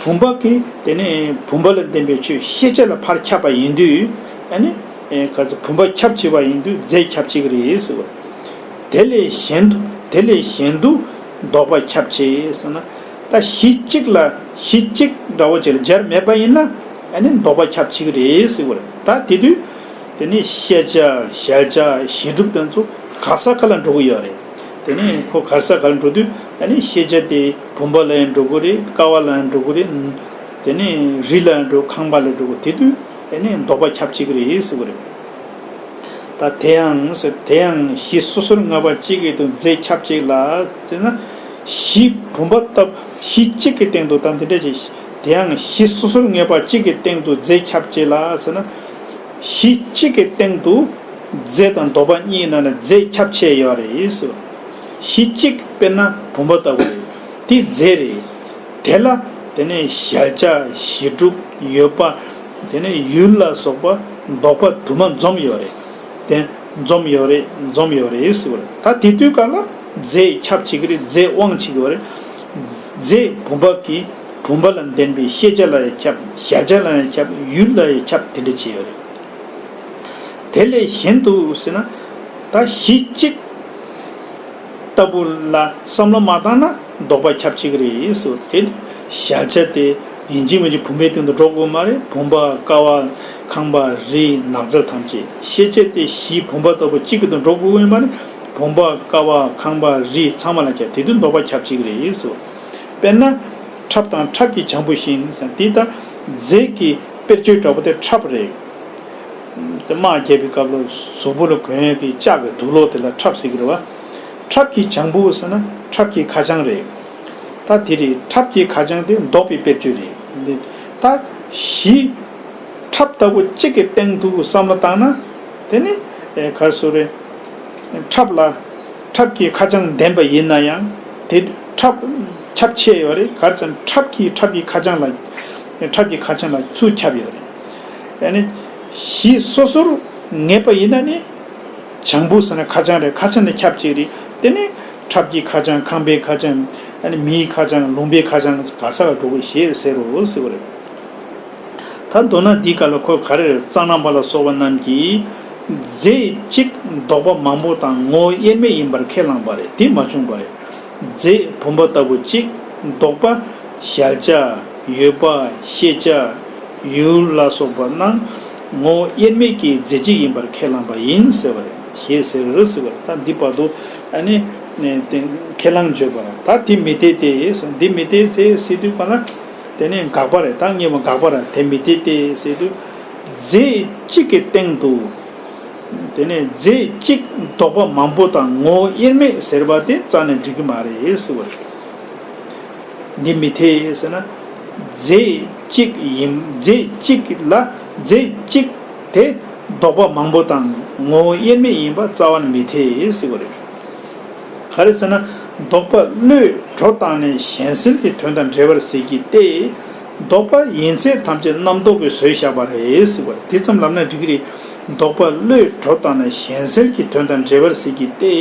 བུམ་པ་གིས་དེ་ནས་བུམ་པ་ལ་ལྡན་པའི་ཆོས་ཤེས་བྱ་ལ་ཕར་ཁྱབ་པ་ཡིན་དུས། ཨ་ནི་ཨེ་ག་ཚོད་བུམ་པ་ཁྱབ་བྱེད་པ་ཡིན་དུས་རྫས་ཁྱབ་བྱེད་ཀྱི་རེད་ཟེར་བ། དེ་ལས་གཞན་དུ། དེ་ལས་གཞན་དུ་ལྡོག་པ་ཁྱབ་བྱེད་ཟེར་ན། ད་གཞི་གཅིག་ལ་གཞི་གཅིག་འདྲ་བོ་ཅིག་ལ་སྦྱར་མེད་པ་ཡིན་ན། ཨ་ནི་ལྡོག་པ་ཁྱབ་བྱེད་ཀྱི་རེད་ཟེར་བ་རེད། ད་དེ་དུས་དེ་ནི་ཤེས་བྱ། གཞལ་བྱ། གཞི་གྲུབ་དེ་ཚོ་ག་ས་ག་ལ་འགྲོ་གི་ཡོད་རེད། དེ་ནི་ཁོ་ག་ས་ག་ལ་འགྲོ་དུས། ཨ་ནི་ཤེས་བྱ་དེ་བུམ་པ་ལ་ཡང་འགྲོ་གི་རེད། ཀ་བ་ལ་ཡང་འགྲོ་གི་རེད། དེ་ནི་རི་ལ་ཡང་འགྲོ། ཁང་པ་ལ་འགྲོ་གི། དེ་དུས་ཨ་ནི་ལྡོག་པ་ཁྱབ་བྱེད་ཀྱི་རེད་ཟེར་བ་རེད། ད་དེ་ཡང་ཟེར། དེ་ཡང་གཞི་སོ་སོར་ངེས་པ་གཅིག་གི་སྟེང་དུ་རྫས་ཁྱབ་བྱེད་ལ་ཟེར་ན། གཞི་བུམ་པ་ལྟ་བུ་གཞི་གཅིག་གི་སྟེང་དུ། ད་འདི་འདྲ་ཅིག། དེ་ཡང་གཞི་སོ་སོར་ངེས་པ་གཅིག་གི་སྟེང་དུ་རྫས་ཁྱབ་བྱེད་ལ་ཟེར་ན། གཞི་གཅིག་གི་སྟེང་དུ་རྫས་དང་ལྡོག་པ་གཉིས་ནང་ནས་རྫས་ཁྱབ་བྱེད་ཡོད་རེད་ཟེར། གཞི་གཅིག་དཔེར་ན་བུམ་པ་ལྟ་བུ་རེད། དེ་རྫས་རེད། དེ་ལ་དེ་ནས་གཞལ་བྱ། གཞི་གྲུབ། ཡོད་པ། དེ་ནས་ཡུལ་ལ་སོགས་པ་ལྡོག་པ་དུ་མ་འཛོམས་ཡོད་རེད། དེ་འཛོམས་ཡོད་རེད། འཛོམས་ཡོད་རེད་ཟེར་བ་རེད། ད་དེ་དུས་ག་ལ་རྫས་ཁྱབ་བྱེད་ཀྱི་རེད། རྫས་དབང་བྱེད་ཀྱི་ཡོད་རེད། རྫས་བུམ་པ་གིས་བུམ་པ་ལ་ལྡན་པའི་ཤེས་བྱ་ལ་ཡང་ཁྱབ། གཞལ་བྱ་ལ་ཡང་ཁྱབ། ཡུལ་ལ་ཡང་ཁྱབ། དེ་འདྲ་བྱས་ཡོད་རེད། དེ་ལས་གཞན་དུ་ཟེར་ན། ད་གཞི་གཅིག་ལྟ་བུ་ལ་བསམ་བློ་མ་བཏང་ན་ལྡོག་པ་ཁྱབ་བྱེད་ཀྱི་རེད་ཟེར། དེ་གཞལ་བྱ་དེ་ཡིན་གཅིག་མིན་གཅིག་བུམ་པའི་སྟེང་དུ་འགྲོ་དགོས་མ་རེད། བུམ་པ། ཀ་བ། ཁང་པ། རི། ནགས་ཚལ་ཐམས་ཅད། ཤེས་བྱ་དེ་གཞི་བུམ་པ་ལྟ་བུ་གཅིག་གི་སྟེང་འགྲོ་དགོས་ཡོད་མ་རེད། བུམ་པ། ཀ་བ། ཁང་པ། རི་ཚང་མ་ལ་ཁྱབ། དེ་དུས་ལྡོག་པ་ཁྱབ་བྱེད་ཀྱི་རེད་ཟེར། དཔེར་ན། ཁྲབ་དང་ཁྲབ་ཀྱི་བྱང་བུ་བཞིན་ཟེར། འདི་ལྟར་རྫས་ཀྱི་དཔེར་བརྗོད་འདྲ་པོ་དེ་ཁྲབ་རེད། དེ་དམག་རྒྱག་པའི་སྐབས་ལ་གཟུགས་པོ་ལ་གོན་ཡས་ཀྱི་ལྕགས་ཀྱི་དུག་སློག་དེ་ལ་ཁྲབ་ཟེར་གྱི་རེད་བ། ཁྲབ་ཀྱི་བྱང་བུ་ཟེར་ན་ཁྲབ་ཀྱི་ཁ་བྱང་རེད། ད་དེ་རེད། ཁྲབ་ཀྱི་ཁ་བྱང་དེ་ལྡོག་པའི་དཔེར་བརྗོད་རེད། འདི་ད་གཞི་ཁྲབ་ལྟ་བུ་གཅིག་གི་སྟེང་དུ་བསམ་བློ་བཏང་ན། དེ་ནི་ཨེ་ག་རེ་ཟེར་རེད། ཁྲབ་ལ་ཁྲབ་ཀྱི་ཁ་བྱང་ལྡན་པ་ཡིན་ན་ཡང་དེ་ཁྲབ་ཁྱབ་ཆེ་ཡོད་རེད། ག་རེ་ཟེར་ན་ཁྲབ་ཀྱིས་ཁྲབ་ཀྱི་ཁ་བྱང་ལ། ཁྲབ་ཀྱི་ཁ་བྱང་ལ་ཚུར་ཁྱབ་ཡོད་རེད། ཨ་ནི་གཞི་སོ་སོར་ངེས་པ་ཡིན་ན་ནི། བྱང་བུ་ཟེར་ན་ཁ་བྱང་རེད། ཁ་བྱང་ནི་ཁྱབ་ཅིག་རེད། དེ་ནི་ཁྲབ་ཀྱི་ཁ་བྱང་། ཁང་པའི་ཁ་བྱང་། ཨ་ནི་མིའི་ཁ་བྱང་། ལུང་པའི་ཁ་བྱང་ག་ས་ག་འགྲོ་གི་ཞེས་ཟེར་རོ་ཟེར་བ་རེད། ད་མདོར་ན་འདིའི་སྐབས་ལ་ཁོ་ག་རེ་རེད། གཙང་རྣམ་པ་ལ་སོགས་པ་རྣམས་ཀྱིས་རྫས་གཅིག་ལྡོག་པ་མང་པོ་དང་ངོ་བོ་དབྱེར་མེད་ཡིན་པར་ཁས་བླངས་པ་རེད། དེ་མ་བྱུང་བ་རེད། རྫས་བུམ་པ་ལྟ་བུ་གཅིག་ལྡོག་པ་གཞལ་བྱ། ཡོད་པ། ཤེས་བྱ། ཡུལ་ལ་སོགས་པ་རྣམས་ངོ་བོ་དབྱེར་མེད་ཀྱི་རྫས་གཅིག་ཡིན་པར་ཁས་བླངས་པ་ཡིན་ཟེར་བ་རེད། ཞེས་ཟེར་ཟེར་བ་རེད། ད་འདི་བར་དུ་ཨ་ནི་ནས་དེ་ཁས་བླངས་བརྗོད་པ་རེད། ད་འདི་མི་འཐད་དེ་ཟེར། འདི་མི་འཐད་ཟེར་ཟེར་དུས་ག་ལ། དེ་ནས་དགག་པ་རེད། ད་གཉིས་པ་དགག་པ་རེད། དེ་མི་འཐད་དེ་ཟེར་དུས། རྫས་གཅིག་གི་སྟེང་དུ། དེ་ནས་རྫས་གཅིག་ལྡོག་པ་མང་པོ་དང་ངོ་བོ་དབྱེར་མེད་ཟེར་བ་དེ་རྩ་ནས་འགྲིག་གི་མ་རེད་ཟེར་བ་རེད། འདི་མི་འཐད་ཟེར་ན། རྫས་གཅིག་ཡིན། རྫས་གཅིག་ལ། རྫས་གཅིག་དེ་ལྡོག་པ་མང་པོ་དང་ངོ་བོ་དབྱེར་མེད་ཡིན་པ་རྩ་བ་ནས་མི་འཐད་ཟེར་བ་རེད། ག་རེ་ཟེར་ན། ལྡོག་པ་བློས་གྲོལ་བཏང་ནས་གཞན་སེལ་གྱི་དོན་དང་འབྲེལ་བར་ཟེར་གྱི་སྟེ། ལྡོག་པ་ཡིན་ཚད་ཐམས་ཅད་རྣམ་རྟོག་གིས་བཟོས་བཞག་པ་རེད་ཟེར་བ་རེད། དེ་ཙམ་ལབ་ན་འགྲིག་གི་རེད། ལྡོག་པ་བློས་གྲོལ་བཏང་ནས་གཞན་སེལ་གྱི་དོན་དང་འབྲེལ་བར་ཟེར་གྱི་སྟེ།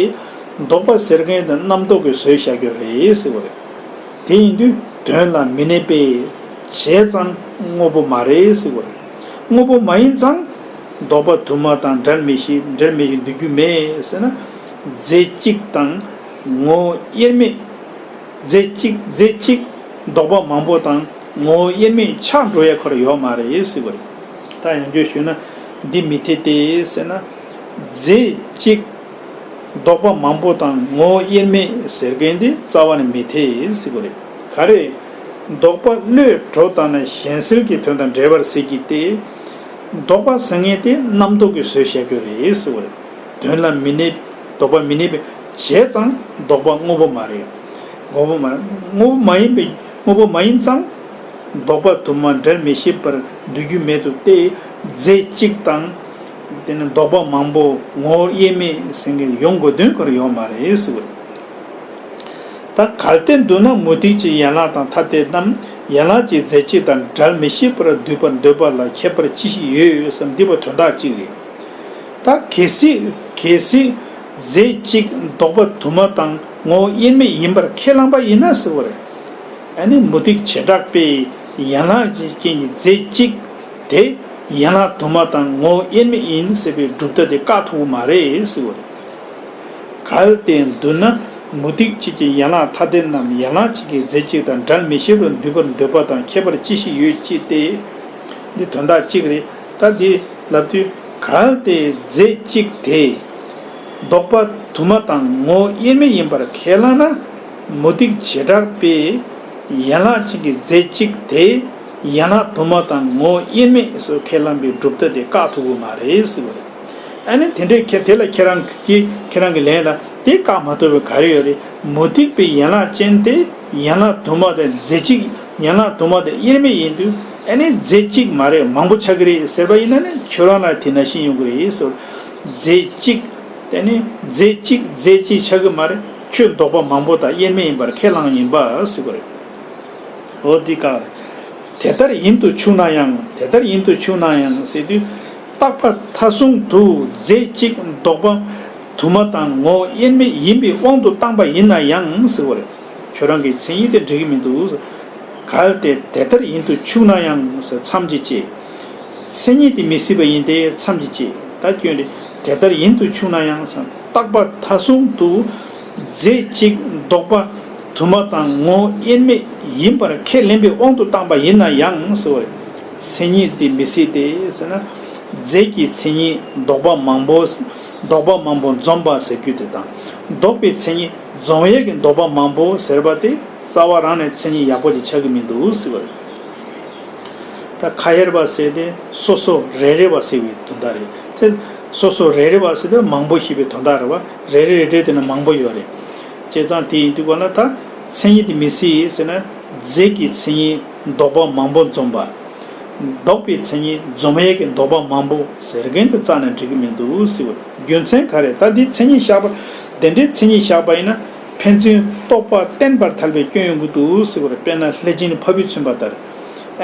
ལྡོག་པ་ཟེར་མཁན་དེ་རྣམ་རྟོག་གིས་བཟོས་བཞག་རྒྱུ་རེད་ཟེར་བ་རེད། དེ་ཡིན་དུས་དོན་ལ་མི་གནས་པས་བྱས་ཙང་དངོས་པོ་མ་རེད་ཟེར་བ་རེད། དངོས་པོ་མ་ཡིན་ཙང་ལྡོག་པ་དུ་མ་དང་འབྲལ་མི་ཤེས། འབྲལ་མི་ཤེས་འདུག་རྒྱུ་མེད་ཟེར་ན། རྫས་གཅིག་དང་ངོ་བོ་དབྱེར་མེད། རྫས་གཅིག་རྫས་གཅིག་ལྡོག་པ་མང་པོ་དང་ངོ་བོ་དབྱེར་མེད་ཆགས་འགྲོ་ཡ་ཁོ་རང་ཡོད་མ་རེད་ཟེར་བ་རེད། ད་ཡང་བསྐྱར་ཞུས་ན། འདི་མི་འཐད་དེ་ཟེར་ན། རྫས་གཅིག་ལྡོག་པ་མང་པོ་དང་ངོ་བོ་དབྱེར་མེད་ཟེར་མཁན་འདི་རྩ་བ་ནས་མི་འཐད་ཟེར་བ་རེད། ག་རེ། ལྡོག་པ་བློས་གྲོལ་བཏང་ནས་གཞན་སེལ་གྱི་དོན་དང་འབྲེལ་བར་ཟེར་གྱི་སྟེ། ལྡོག་པ་ཟེར་མཁན་དེ་རྣམ་རྟོག་གིས་བཟོས་བཞག་རྒྱུ་རེད་ཟེར་བ་རེད། དོན་ལ་མི་གནས། ལྡོག་པ་མི་གནས་པའི་བྱས་ཙང་ལྡོག་པ་དངོས་པོ་མ་རེད། དངོས་པོ་མ་རེད། དངོས་པོ་མ་ཡིན་པའི་དངོས་པོ་མ་ཡིན་ཙང་། ལྡོག་པ་དུ་མ་འབྲལ་མི་ཤེས་པར་འདོད་རྒྱུ་མེད་དུ་སྟེ། རྫས་གཅིག་དང་། དེ་ནི་ལྡོག་པ་མང་པོ་ངོ་བོ་དབྱེར་མེད་ཟེར་མཁན་ཡོང་དགོས་དོན་ཁོ་རང་ཡོད་མ་རེད་ཟེར་བ་རེད། ད་གལ་ཏེ་འདུག་ན་མུ་སྟེགས་ཀྱི་ཡན་ལག་དང་ཐ་དད་རྣམས་ཡན་ལག་གཅིག་རྫས་གཅིག་དང་འབྲལ་མི་ཤེས་པར་འདོད་པར་འདོད་པ་ལ་ཁྱད་པར་ཅི་ཞིག་ཡོད་བསམ། འདི་པ་དོན་དག་གཅིག་རེད། ད་གལ་སྲིད་གལ་སྲིད་རྫས་གཅིག་ལྡོག་པ་དུ་མ་དང་ངོ་བོ་དབྱེར་མེད་ཡིན་པར་ཁས་བླངས་པ་ཡིན་ན་ཟེར་བ་རེད། ཨ་ནི་མུ་སྟེགས་བྱེ་བྲག་པས་ཡན་ལག་གཅིག་རྐྱེན་གྱིས་རྫས་གཅིག་དེ་ཡན་ལག་དུ་མ་དང་ངོ་བོ་དབྱེར་མེད་ཡིན་ཟེར་བའི་གྲུབ་མཐའ་དེ་བཀག་ཐུབ་ཀྱི་མ་རེད་ཟེར་བ་རེད། གལ་ཏེ་འདུག་ན་མུ་སྟེགས་གཅིག་གི་ཡན་ལག་ཐ་དད་རྣམས་ཡན་ལག་གཅིག་གི་རྫས་གཅིག་དང་འབྲལ་མི་ཤེས་པར་འདོད་པར་འདོད་པ་དང་ཁྱད་པར་ཅི་ཞིག་ཡོད་ཅེས་ཏེ། འདི་དོན་དག་གཅིག་རེད། ད་འདི་ལབ་དུས་གལ་ཏེ་རྫས་གཅིག་དེ་ལྡོག་པ་དུ་མ་དང་ངོ་བོ་དབྱེར་མེད་ཡིན་པར་ཁས་བླངས་ན། མུ་སྟེགས་བྱེ་བྲག་པས་ཡན་ལག་གཅིག་གི་རྫས་གཅིག་དེ་ཡན་ལག་དུ་མ་དང་ངོ་བོ་དབྱེར་མེད་སོགས་ཁས་བླངས་པའི་གྲུབ་མཐའ་དེ་བཀག་ཐུབ་ཀྱི་མ་རེད་ཟེར་བ་རེད། ཨ་ནི་དེ་འདྲའི་ཁྱེད་དེ་ལ་ཁྱེད་རང་གིས་ཁྱེད་རང་གི་ལན་ལ་དེ་བཀག་མ་ཐུབ་པའི་ག་རེ་ཡོད་རེད། མུ་སྟེགས་པའི་ཡན་ལག་ཅན་དེ་ཡན་ལག་དུ་མ་དང་རྫས་གཅིག་ཡན་ལག་དུ་མ་དང་དབྱེར་མེད་ཡིན་དུས། ཨ་ནི་རྫས་གཅིག་མ་རེད། མང་པོ་ཆགས་ཀྱི་རེད་ཟེར་བ་ཡིན་ན་ནི་ཁྱོད་རང་ལ་དེ་ནང་བཞིན་ཡོང་གི་རེད་ཟེར། རྫས་གཅིག་དེ་ནི་རྫས་གཅིག་རྫས་གཅིག་ཆགས་ཀྱི་མ་རེད། ཁྱོད་ལྡོག་པ་མང་པོ་དང་དབྱེར་མེད་ཡིན་པར་ཁས་བླངས་ཡིན་པ་ཟེར་བ་རེད། འོ་འདི་ག་རེད། དེ་ལྟར་ཡིན་དུ་ཆུག་ན་ཡང་། དེ་ལྟར་ཡིན་དུ་ཆུག་ན་ཡང་ཟེར་དུས། རྟག་པ་མཐའ་གསུམ་དུ་རྫས་གཅིག་ལྡོག་པ་དུ་མ་དང་ངོ་བོ་དབྱེར་མེད་ཡིན་པའི་དབང་དུ་བཏང་པ་ཡིན་ན་ཡང་ཟེར་བ་རེད། ཁྱོད་རང་གི་མཚན་ཉིད་དེ་འགྲིག་གི་མི་འདུག། གལ་ཏེ་དེ་ལྟར་ཡིན་དུ་ཆུག་ན་ཡང་ཟེར་མཚམས་ཀྱི་བཅད། མཚན་ཉིད་དེ་མི་སྲིད་པ་ཡིན་ཏེ་མཚམས་ཀྱི་བཅད། ད་སྐྱོན་རེད། དེ་ལྟར་ཡིན་དུ་ཆུག་ན་ཡང་ཟེར། རྟག་པ་མཐའ་གསུམ་དུ་རྫས་གཅིག་ལྡོག་པ་དུ་མ་དང་ངོ་བོ་དབྱེར་མེད་ཡིན་པར་ཁས་ལེན་པའི་དབང་དུ་བཏང་པ་ཡིན་ན་ཡང་ཟེར་བ་རེད། མཚན་ཉིད་དེ་མི་སྲིད་དེ་ཟེར་ན། རྫས་ཀྱི་མཚན་ཉིད་ལྡོག་པ་མང་པོ། ལྡོག་པ་མང་པོ་འཛོམས་པ་ཟེར་རྒྱུ་དེ་དང་། ལྡོག་པའི་མཚན་ཉིད་འཛོམས་ཡས་ཀྱི་ལྡོག་པ་མང་པོ་ཟེར་བ་དེ་རྩ་བ་རང་ནས་མཚན་ཉིད་ཡག་པོ་ཅིག་ཆགས་ཀྱི་མི་འདུག་ཟེར་བ་རེད། ད་ཁ་ཡར་བ་ཟེར་དེ་སོ་སོ་རེ་རེ་བ་ཟེར་བའི་དོན་དག་རེད། དེ་སོ་སོ་རེ་རེ་བ་ཟེར་དེ་མང་པོ་ཞེས་པའི་དོན་དག་རེད་བ། རེ་རེ་རེ་རེ་དེ་ན་མང་པོ་ཡོད་རེད། བྱས་ཙང་དེ་ཡིན་དུས་གོ་ན་ད་མཚན་ཉིད་དེ་མི་སྲིད་ཟེར་ན། རྫས་ཀྱི་མཚན་ཉིད་ལྡོག་པ་མང་པོ་འཛོམས་པ། ལྡོག་པའི་མཚན་ཉིད་འཛོམས་ཡས་ཀྱི་ལྡོག་པ་མང་པོ་ཟེར་མཁན་དེ་རྩ་ནས་འགྲིག་གི་མི་འདུག་ཟེར་བ། རྒྱུ་མཚན་ག་རེ། ད་འདི་མཚན་ཉིད་བཞག་པ། དེ་འདྲའི་མཚན་ཉིད་བཞག་པ་ཡིན་ན་ཕན་ཚུན་རྟོག་པ་བརྟན་པར་ཐལ་བའི་སྐྱོན་ཡོང་གི་འདུག་ཟེར་བ་རེད། དཔེར་ན་ལྷས་བྱིན་ཕ་བུས་མཚོན་པ་ལྟར།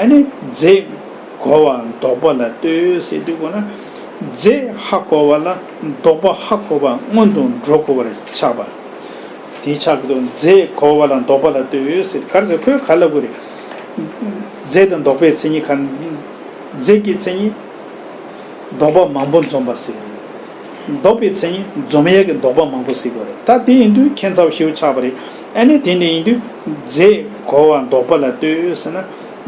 ཨ་ནི་རྫས་གོ་བ་ལྡོག་པ་ལ་ལྟོས་ཟེར་དུས་གོ་ན། རྫས་ཧ་གོ་བ་ལ་ལྡོག་པ་ཧ་གོ་བ་སྔོན་དུ་འགྲོ་དགོས་པར་ཆགས་པ། དེའི་ཆགས་ཀྱི་འདུག། རྫས་གོ་བ་ལ་ལྡོག་པ་ལ་ལྟོས་ཟེར། ག་རེ་ཟེར། ཁོས་ག་ལབ་དགོས་རེད། རྫས་དང་ལྡོག་པའི་མཚན་ཉིད་ག། རྫས་ཀྱི་མཚན་ཉིད་ལྡོག་པ་མང་པོ་འཛོམས་པ་ཟེར། ལྡོག་པའི་མཚན་ཉིད་འཛོམས་ཡས་ཀྱི་ལྡོག་པ་མང་པོ་ཟེར་དགོས་རེད། ད་དེ་ཡིན་དུས་ཁྱད་མཚར་ཞེ་པོ་ཆགས་པ་རེད། ཨ་ནི་དེ་འདྲ་ཡིན་དུས་རྫས་གོ་བ་ལྡོག་པ་ལ་ལྟོས་ཟེར་ན།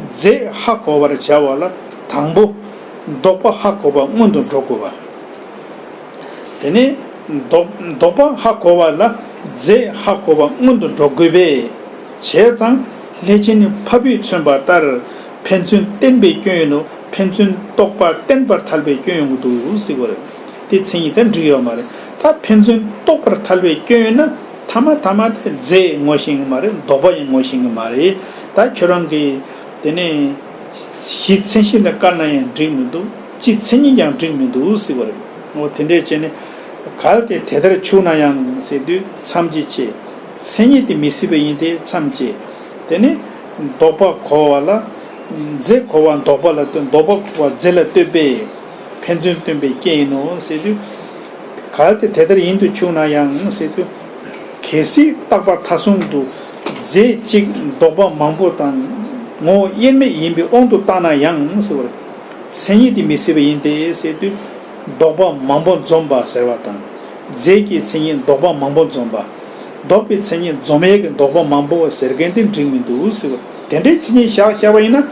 རྫས་ཧ་གོ་བར་བྱ་བ་ལ་དང་པོ་ལྡོག་པ་ཧ་གོ་བ་སྔོན་དུ་འགྲོ་དགོས་པ། དེ་ནས་ལྡོག་ལྡོག་པ་ཧ་གོ་བ་ལ་རྫས་ཧ་གོ་བ་སྔོན་དུ་འགྲོ་དགོས་པས། བྱས་ཙང་ལྷས་བྱིན་ཕ་བུས་མཚོན་པ་ལྟར་ཕན་ཚུན་བརྟེན་པའི་སྐྱོན་ཡིན་ནོ། ཕན་ཚུན་རྟོག་པ་བརྟན་པར་ཐལ་བའི་སྐྱོན་ཡོང་གི་འདུག་ཟེར་བ་རེད། དེ་མཚན་ཉིད་དང་འགྲིག་ཡོད་མ་རེད། ད་ཕན་ཚུན་རྟོག་པར་ཐལ་བའི་སྐྱོན་ཡོད་ན་ཐ་མ་ཐ་མ་དེ་རྫས་ངོ་ཤེས་ཀྱི་མ་རེད། ལྡོག་པ་ཡང་ངོ་ཤེས་ཀྱི་མ་རེད། ད་ཁྱོད་རང་གིས་དེ་ནས་གཞི་མཚན་གཞི་ལ་བཀར་ན་ཡང་འགྲིག་མི་འདུག། སྤྱི་མཚན་ཉིད་ཀྱང་འགྲིག་མི་འདུག་ཟེར་བ་རེད། འོ་དེ་འདྲས་བྱས་ནས། གལ་ཏེ་དེ་ལྟར་ཆུག་ན་ཡང་ཟེར་དུས་མཚམས་ཀྱི་བཅད། མཚན་ཉིད་དེ་མི་སྲིད་པ་ཡིན་ཏེ་མཚམས་བཅད། དེ་ནི་ལྡོག་པ་གོ་བ་ལ། རྫས་གོ་བ་ལྡོག་པ་ལ་ལྟོས། ལྡོག་པ་གོ་བ་རྫས་ལ་ལྟོས་པས་ཕན་ཚུན་སྟོན་པའི་རྐྱེན་ཡིན་ནོ་ཟེར་དུས། གལ་ཏེ་དེ་ལྟར་ཡིན་དུ་ཆུག་ན་ཡང་ཟེར་དུས། གལ་སྲིད་རྟག་པ་མཐའ་གསུམ་དུ་རྫས་གཅིག་ལྡོག་པ་མང་པོ་དང་ངོ་བོ་དབྱེར་མེད་ཡིན་པའི་དབང་དུ་བཏང་ན་ཡང་ཟེར་བར། མཚན་ཉིད་དེ་མི་སྲིད་པ་ཡིན་ཏེ་ཟེར་དུས། ལྡོག་པ་མང་པོ་འཛོམས་པ་ཟེར་བ་དང་། རྫས་ཀྱི་མཚན་ཉིད་ལྡོག་པ་མང་པོ་འཛོམས་པ། ལྡོག་པའི་མཚན་ཉིད་འཛོམས་ཡས་ཀྱི་ལྡོག་པ་མང་པོ་ཟེར་མཁན་དེ་འགྲིག་མི་འདུག་ཟེར་བ། དེ་འདྲའི་མཚན་ཉིད་བཞག་བཞག་པ་ཡིན་ན།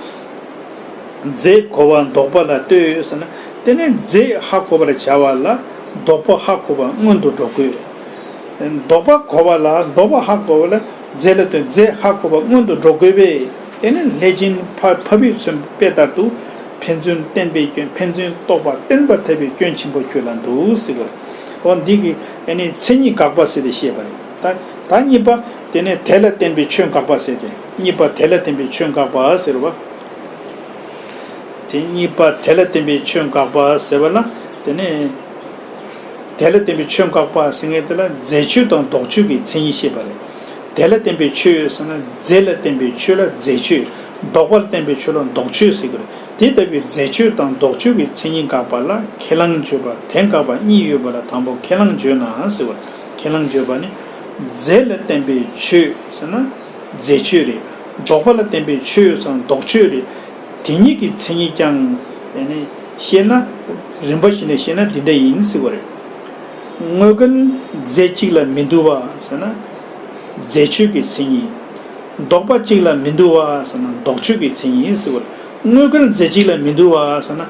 རྫས་གོ་བ་ལྡོག་པ་ལ་ལྟོས་ཟེར་ན། དེ་ནས་རྫས་ཧ་གོ་བར་བྱ་བ་ལ་ལྡོག་པ་ཧ་གོ་བ་སྔོན་དུ་འགྲོ་དགོས། ལྡོག་པ་གོ་བ་ལ་ལྡོག་པ་ཧ་གོ་བ་ལ་རྫས་ལ་ལྟོས། རྫས་ཧ་གོ་བ་སྔོན་དུ་འགྲོ་དགོས་པས། དེ་ནི་ལྷས་བྱིན་ཕ་ཕ་བུས་མཚོན་དཔེ་ལྟར་དུ། ཕན་ཚུན་བསྟན་པའི་སྐྱོན། ཕན་ཚུན་རྟོག་པ་བསྟན་པར་ཐལ་བའི་སྐྱོན་ཆེན་པོ་ཁྱོད་ལ་འདུག་ཟེར་བ་རེད། འོ་འདི་གི་ཨ་ནི་མཚན་ཉིད་དགག་པ་ཟེར་ཏེ་བཤད་པ་རེད། ད་ད་གཉིས་པ་དེ་ནས་དེ་ལ་བརྟེན་པའི་ཆོས་དགག་པ་ཟེར་ཏེ། གཉིས་པ་དེ་ལ་བརྟེན་པའི་ཆོས་དགག་པ་ཟེར་བ། དེ་གཉིས་པ་དེ་ལ་བརྟེན་པའི་ཆོས་དགག་པ་ཟེར་བ་ལ། དེ་ནས་དེ་ལ་བརྟེན་པའི་ཆོས་དགག་པ་ཟེར་མཁན་དེ་ལ་རྫས་ཆོས་དང་ལྡོག་ཆོས་ཀྱི་མཚན་ཉིད་བཤད་པ་རེད། དེ་ལ་བརྟེན་པའི་ཆོས་ཟེར་ན་རྫས་ལ་བརྟེན་པའི་ཆོས་ལ་རྫས་ཆོས། ལྡོག་པ་ལ་བརྟེན་པའི་ཆོས་ལ་ལྡོག་ཆོས་ཟེར་གི་རེད། དེ་ལྟ་བུའི་རྫས་ཆོས་དང་ལྡོག་ཆོས་ཀྱི་མཚན་ཉིད་དགག་པ་ལ་ཁས་བླངས་བརྗོད་པ་དེ་དགག་པ་གཉིས་ཡོད་པ་ལ་དང་པོ་ཁས་བླངས་བརྗོད་ན་ཟེར་བ་རེད། ཁས་བླངས་བརྗོད་པ་ནི། རྫས་ལ་བརྟེན་པའི་ཆོས་ཟེར་ན་རྫས་ཆོས་རེད། ལྡོག་པ་ལ་བརྟེན་པའི་ཆོས་ཟེར་ན་ལྡོག་ཆོས་རེད། དེ་གཉིས་ཀྱི་མཚན་ཉིད་ཀྱང་ཨ་ནི་བཤད་ན། རིམ་པ་བཞིན་ནས་བཤད་ན་འདི་འདྲ་ཡིན་ཟེར་བ་རེད། དངོས་འགལ་རྫས་གཅིག་ལ་མི་འདུ་བ་ཟེར་ན་རྫས་ཆོས་ཀྱི་མཚན་ཉིད། ལྡོག་པ་གཅིག་ལ་མི་འདུ་བ་ཟེར་ན་ལྡོག་ཆོས་ཀྱི་མཚན་ཉིད་ཟེར་བ་རེད། དངོས་འགལ་རྫས་གཅིག་ལ་མི་འདུ་བ་ཟེར་ན།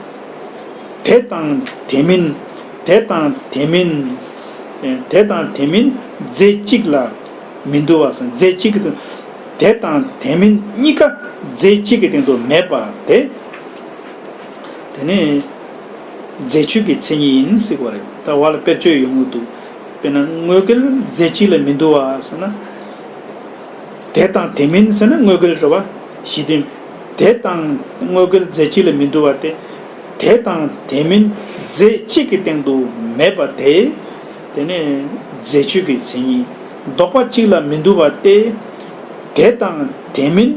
དེ་དང་དེ་མིན། དེ་དང་དེ་མིན། དེ་དང་དེ་མིན་རྫས་གཅིག་ལ་མི་འདུ་བ་ཟེར། རྫས་གཅིག་གི་དེ་དང་དེ་མིན་གཉིས་ཀ་རྫས་གཅིག་གི་སྟེང་དུ་མེད་པ་དེ། དེ་ནི་རྫས་ཆོས་ཀྱི་མཚན་ཉིད་ཡིན་ཟེར་བ་རེད། ད་བ་ལ་དཔེར་བརྗོད་ཡོང་གི་འདུག་དཔེར་ན་དངོས་འགལ་རྫས་གཅིག་ལ་མི་འདུ་བ་ཟེར་ན། དེ་དང་དེ་མིན་ཟེར་ན་དངོས་འགལ་རེད་བ། གཞི་དོན། དེ་དང་དངོས་འགལ་རྫས་གཅིག་ལ་མི་འདུ་བ་སྟེ། དེ་དང་དེ་མིན་རྫས་གཅིག་གི་སྟེང་དུ་མེད་པ་དེ། དེ་ནི་རྫས་ཆོས་ཀྱི་མཚན་ཉིད། ལྡོག་པ་གཅིག་ལ་མི་འདུ་བ་སྟེ། དེ་དང་དེ་མིན་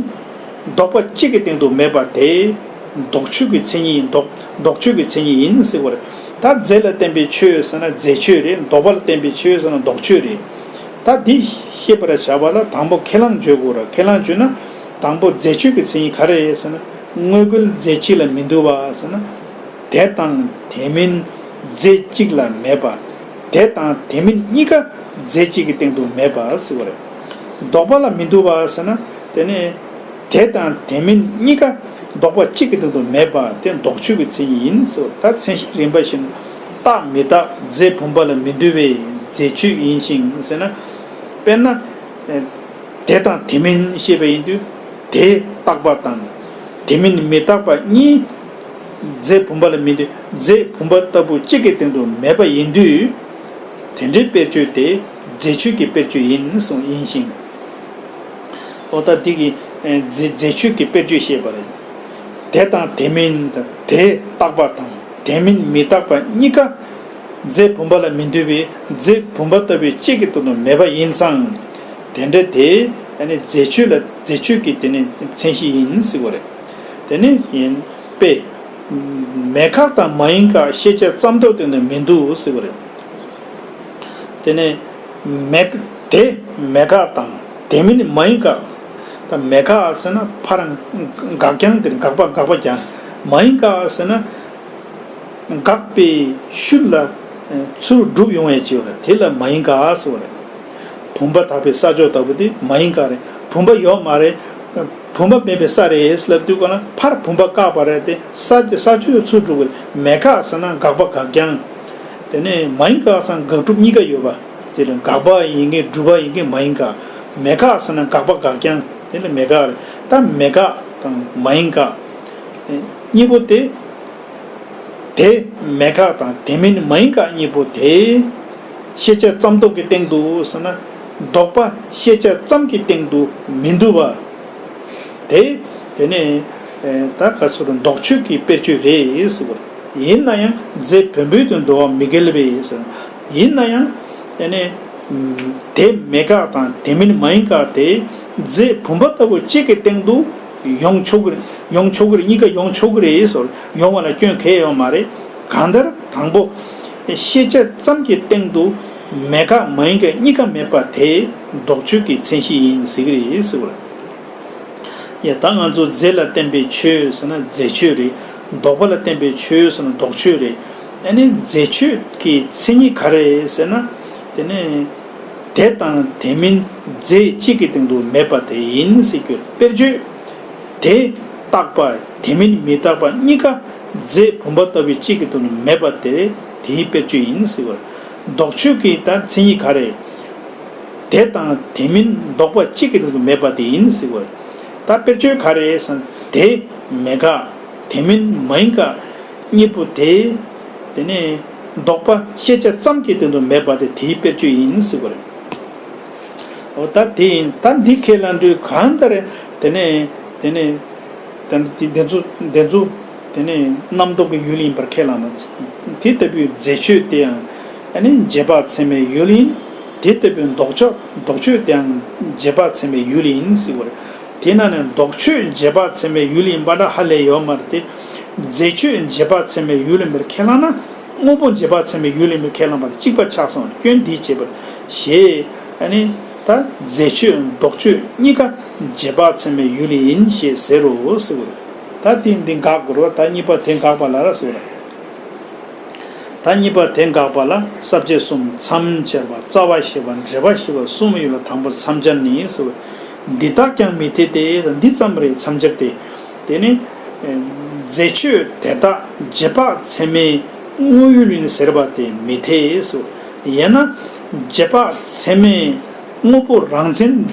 ལྡོག་པ་གཅིག་གི་སྟེང་དུ་མེད་པ་དེ། ལྡོག་ཆོས་ཀྱི་མཚན་ཉིད་ཡིན། ལྡོག་ལྡོག་ཆོས་ཀྱི་མཚན་ཉིད་ཡིན་ཟེར་བ་རེད། ད་རྫས་ལ་བརྟེན་པའི་ཆོས་ཟེར་ན་རྫས་ཆོས་རེད། ལྡོག་པ་ལ་བརྟེན་པའི་ཆོས་ཟེར་ན་ལྡོག་ཆོས་རེད། ད་འདི་ཤེས་པར་བྱ་བ་ལ་དང་པོ་ཁས་བླངས་བརྗོད་དགོས་རེད། ཁས་བླངས་བརྗོད་ན་དང་པོ་རྫས་ཆོས་ཀྱི་མཚན་ཉིད་ག་རེ་རེད་ཟེར་ན། དངོས་འགལ་རྫས་གཅིག་ལ་མི་འདུ་བ་ཟེར་ན། དེ་དང་དེ་མིན་རྫས་གཅིག་ལ་མེད་པ། དེ་དང་དེ་མིན་གཉིས་ཀ་རྫས་གཅིག་གི་སྟེང་དུ་མེད་པ་ཟེར་བ་རེད། ལྡོག་པ་ལ་མི་འདུ་བ་ཟེར་ན། དེ་ནི་དེ་དང་དེ་མིན་གཉིས་ཀ་ལྡོག་པ་གཅིག་གི་སྟེང་དུ་མེད་པ་དེ་ལྡོག་ཆོས་ཀྱི་མཚན་ཉིད་ཡིན་ཟེར་བ། ད་མཚན་གཞི་རིམ་པ་བཞིན་རྟག་མི་རྟག་རྫས་བུམ་པ་ལ་མི་འདུ་བའི་རྫས་ཆོས་ཡིན་ཞིང་ཟེར་ན། དཔེར་ན། དེ་དང་དེ་མིན་ཞེས་པ་ཡིན་དུས། དེ་རྟག་པ་དང་། དེ་མིན་མི་རྟག་པ་གཉིས། རྫས་བུམ་པ་ལ་མི་འདུ། རྫས་བུམ་པ་ལྟ་བུ་གཅིག་གི་སྟེང་དུ་མེད་པ་ཡིན་དུས། དེ་འདྲའི་དཔེར་བརྗོད་དེ་རྫས་ཆོས་ཀྱི་དཔེར་བརྗོད་ཡིན་གསུངས་ཡིན་ཞིང་། འོ་ད་འདི་གི་རྫས་རྫས་ཆོས་ཀྱི་དཔེར་བརྗོད་བཤད་པ་རེད། དེ་དང་དེ་མིན། དེ་རྟག་པ་དང་དེ་མིན་མི་རྟག་པ་གཉིས་ཀ་རྫས་བུམ་པ་ལ་མི་འདུ་བས་རྫས་བུམ་པ་ལྟ་བུའི་གཅིག་གི་སྟེང་དུ་མེད་པ་ཡིན་ཙང་། དེ་འདྲ་དེ་ནི་རྫས་ཆོས་ལ་རྫས་ཆོས་ཀྱི་དེ་ནི་མཚན་གཞི་ཡིན་ཟེར་བ་རེད། དེ་ནི་ཡིན་པས། མེད་དགག་དང་མ་ཡིན་དགག་ཤེས་བྱ་ཙམ་ཐོག་སྟེང་དུ་མི་འདུ་ཟེར་བ་རེད། དེ་ནས་མེད། དེ་མེད་དགག་དང་དེ་མིན་མ་ཡིན་དགག་ད་མེད་དགག་ཟེར་ན་ཕར་དགག་ཀྱང་དེར་དགག་པ་དགག་པ་ཀྱང་། མ་ཡིན་དགག་ཟེར་ན་དགག་པའི་ཤུལ་ལ་ཚུར་སྒྲུབ་ཡོང་བའི་ཅིག་ཡོད་རེད། དེ་ལ་མ་ཡིན་དགག་ཟེར་བ་རེད། བུམ་པ་དག་པའི་ས་ཕྱོགས་ལྟ་བུ་དེ་མ་ཡིན་དགག་རེད། བུམ་པ་ཡོད་མ་རེད། བུམ་པ་མེད་པའི་ས་རེད་ལབ་དུས་གོ་ན་ཕར་བུམ་པ་བཀག་པ་རེད་དེ། ས་ས་ཕྱོགས་ཚུར་སྒྲུབ་པ་རེད། མེད་དགག་ཟེར་ན་དགག་པ་དགག་ཀྱང་། དེ་ནས་མ་ཡིན་དགག་ཟེར་ན་དགག་སྒྲུབ་གཉིས་ཀ་ཡོད་པ། དེ་ལ་དགག་པ་ཡིན་གྱི་སྒྲུབ་པ་ཡིན་གྱི་མ་ཡིན་དགག་མེད་དགག་ཟེར་ན་དགག་པ་དགག་ཀྱང་དེ་ལ་མེད་དགག་རེད། ད་མེད་དགག་དང་མ་ཡིན་དགག་གཉིས་པོ་དེ། དེ་མེད་དགག་དང་དེ་མིན་མ་ཡིན་དགག་གཉིས་པོ་དེ། ཤེས་བྱ་ཙམ་ཐོག་གི་སྟེང་དུ་ཟེར་ན། ལྡོག་པ་ཤེས་བྱ་ཙམ་གྱི་སྟེང་དུ་མི་འདུ་བ། དེ། དེ་ནས་ད་ག་སོ་རུ་ལྡོག་ཆོས་ཀྱི་དཔེར་བརྗོད་རེད་ཟེར་བ། ཡིན་ན་ཡང་རྫས་བོན་པོའི་དོན་འདུ་བ་མི་འགལ་བས་ཟེར། ཡིན་ན་ཡང་། དེ་ནས། དེ་མེད་དགག་དང་དེ་མིན་མ་ཡིན་དགག་དེ་རྫས་བུམ་པ་ལྟ་བུ་གཅིག་གི་སྟེང་དུ་ཡོང་ཆོག་གི་རེད། ཡོང་ཆོག་གི་རེད། གཉིས་ཀ་ཡོང་ཆོག་གི་རེད་ཟེར། ཡོང་བ་ལ་སྐྱོན་གང་ཡང་ཡོད་མ་རེད། གང་ལྟར་དང་པོ་ཤེས་བྱ་ཙམ་གྱི་སྟེང་དུ་མེད་དགག་མ་ཡིན་དགག་གཉིས་ཀ་མེད་པ་དེ་ལྡོག་ཆོས་ཀྱི་མཚན་གཞི་ཡིན་ཟེར་གི་རེད་ཟེར་བ་རེད། ཡ་ད་ང་ཚོ་རྫས་ལ་བརྟེན་པའི་ཆོས་ཟེར་ན་རྫས་ཆོས་རེད། ལྡོག་པ་ལ་བརྟེན་པའི་ཆོས་ཟེར་ན་ལྡོག་ཆོས་རེད། ཨ་ནི་རྫས་ཆོས་ཀྱི་མཚན་ཉིད་ག་རེ་ཟེར་ན། དེ་ནི་དེ་དང་དེ་མིན་རྫས་གཅིག་གི་སྟེང་དུ་མེད་པ་དེ་ཡིན་ཟེར་རྒྱུ་དཔེར་བརྗོད། དེ་རྟག་པ་དེ་མིན་མི་རྟག་པ་གཉིས་ཀ་རྫས་བུམ་པ་ལྟ་བུའི་གཅིག་གི་སྟེང་དུ་མེད་པ་དེ་དེའི་དཔེར་བརྗོད་ཡིན་ཟེར་བ། ལྡོག་ཆོས་ཀྱི་ད་མཚན་ཉིད་ག་རེ། དེ་དང་དེ་མིན་ལྡོག་པ་གཅིག་གི་སྟེང་དུ་མེད་པ་དེ་ཡིན་ཟེར་བ། ད་དཔེར་བརྗོད་ག་རེ་ཟེར་ན་དེ་མེད་དགག་དེ་མིན་མ་ཡིན་ག་གཉིས་པོ་དེ། དེ་ནས་ལྡོག་པ་ཤེས་བྱ་ཙམ་གྱི་སྟེང་དུ་མེད་པ་དེ་དེའི་དཔེར་བརྗོད་ཡིན་ཟེར་བ་རེད། འོ་ད་དེ་ཡིན། ད་འདི་ཁས་བླངས་དུས་གང་ལྟར་དེ་ནས་དེ་ནས་དེ་དེ་ཚོ་དེ་ཚོ་དེ་ནས་རྣམ་རྟོག་གི་ཡུལ་ཡིན་པར་ཁས་བླངས་པ་དེ་ལྟ་བུའི་རྫས་ཆོས་དེ་ཡང་ཨ་ནི་རྗེས་དཔག་ཚད་མའི་ཡུལ་ཡིན། དེ་ལྟ་བུའི་ལྡོག་ཆོས་ལྡོག་ཆོས་དེ་ཡང་རྗེས་དཔག་ཚད་མའི་ཡུལ་ཡིན་ཟེར་བ་རེད། དེས་ན་ནི་ལྡོག་ཆོས་རྗེས་དཔག་ཚད་མའི་ཡུལ་ཡིན་པ་འདྲ་ཧ་ལས་ཡོད་མ་རེད་དེ། རྫས་ཆོས་རྗེས་དཔག་ཚད་མའི་ཡུལ་ཡིན་པར་ཁས་བླངས་ན། དངོས་པོ་རྗེས་དཔག་ཚད་མའི་ཡུལ་ཡིན་པར་ཁས་བླངས་པ་དང་གཅིག་པ་ཆགས་སོང་བ་སྐྱོན་འདིའི་བྱེད་པར་ཞེས། ཨ་ནི་ད་རྫས་ཆོས་ལྡོག་ཆོས་གཉིས་ཀ་རྗེས་དཔག་ཚད་མའི་ཡུལ་ཡིན་ཞེས་ཟེར་རོ་ཟེར་བ་རེད། ད་དེ་འདི་དགག་དགོས་རེད་བ། ད་གཉིས་པ་དེ་དགག་པ་ལ་ར་ཟེར་བ་རེད། ད་གཉིས་པ་དེ་དགག་པ་ལ་ས་བཅད་གསུམ། མཚམས་སྦྱར་བ། རྩ་བ་ཤེས་པ། འགྲེལ་པ་ཤེས་པ་གསུམ་ཡོད་ལ། དང་པོ་མཚམས་སྦྱར་ནི་ཟེར་བ། འདི་དག་ཀྱང་མི་འཐད་དེ། འདི་ཙམ་རེད་མཚམས་སྦྱར་ཏེ། དེ་ནི་རྫས་ཆོས་དེ་དག་རྗེས་དཔག་ཚད་མའི་དངོས་ཡུལ་ཡིན་ཟེར་བ་དེ་མི་འཐད་ཟེར། ཡང་ན་རྗེས་དཔག་ཚད་མའི་དངོས་པོ་རང་མཚན།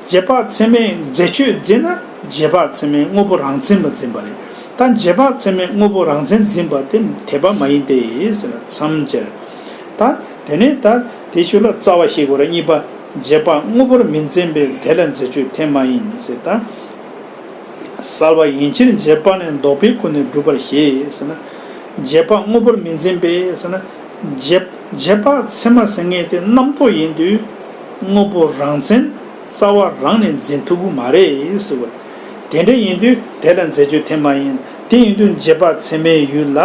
རྗེས་དཔག་ཚད་མའི་རྫས་ཆོས་འཛིན་ན་རྗེས་དཔག་ཚད་མའི་དངོས་པོ་རང་མཚན་པ་འཛིན་པ་རེད། ད་རྗེས་དཔག་ཚད་མའི་དངོས་པོ་རང་མཚན་འཛིན་པ་དེ་འཐད་པ་མ་ཡིན་ཏེ་ཟེར་ན་མཚམས་སྦྱར། ད་དེ་ནས་ད་དེ་ཤུལ་ལ་རྩ་བ་ཤེས་དགོས་རེད། གཉིས་པ། རྗེས་དཔག་དངོས་པོར་མི་འཛིན་པས་དེ་ལ་རྫས་ཆོས་འཐད་མ་ཡིན་ཟེར། ད་གསལ་བ་ཡིན་ཕྱིར་རྗེས་དཔག་ནི་ལྡོག་པའི་སྒོ་ནས་སྒྲུབ་པར་བཞེད་ཟེར་ན། རྗེས་དཔག་དངོས་པོར་མི་འཛིན་པས་ཟེར་ན། རྗེས་རྗེས་དཔག་ཚད་མ་ཟེར་མཁན་དེ་རྣམ་རྟོག་ཡིན་དུས་དངོས་པོ་རང་མཚན་རྩ་བ་རང་ནས་འཛིན་ཐུབ་ཀྱི་མ་རེད་ཟེར་བ་རེད། དེ་འདྲ་ཡིན་དུས་དེ་ལ་རྫས་ཆོས་འཐད་མ་ཡིན། དེ་ཡིན་དུས་རྗེས་དཔག་ཚད་མའི་ཡུལ་ལ་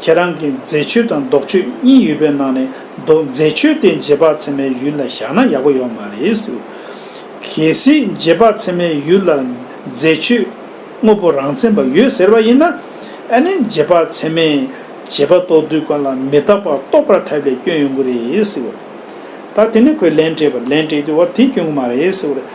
ཁྱེད་རང་གིས་རྫས་ཆོས་དང་ལྡོག་ཆོས་གཉིས་ཡོད་པའི་ནང་ནས་ལྡོག་རྫས་ཆོས་དེ་རྗེས་དཔག་ཚད་མའི་ཡུལ་ལ་བཞག་ན་ཡག་པོ་ཡོད་མ་རེད་ཟེར། གལ་སྲིད་རྗེས་དཔག་ཚད་མའི་ཡུལ་ལ་རྫས་ཆོས་དངོས་པོ་རང་མཚན་པ་ཡོད་ཟེར་བ་ཡིན་ན། ཨ་ནི་རྗེས་དཔག་ཚད་མས་རྗེས་དཔག་རྟོགས་དུས་སྒང་ལ་མི་རྟག་པ་རྟོགས་པར་ཐལ་བའི་སྐྱོན་ཡོང་གི་རེད་ཟེར་བ་རེད། ད་དེ་ནི་ཁོས་ལན་སྤྲད་པ་ལན་སྤྲད་དུས་འོ་དེ་སྐྱོན་གྱི་མ་རེད་ཟེར་བ་རེད།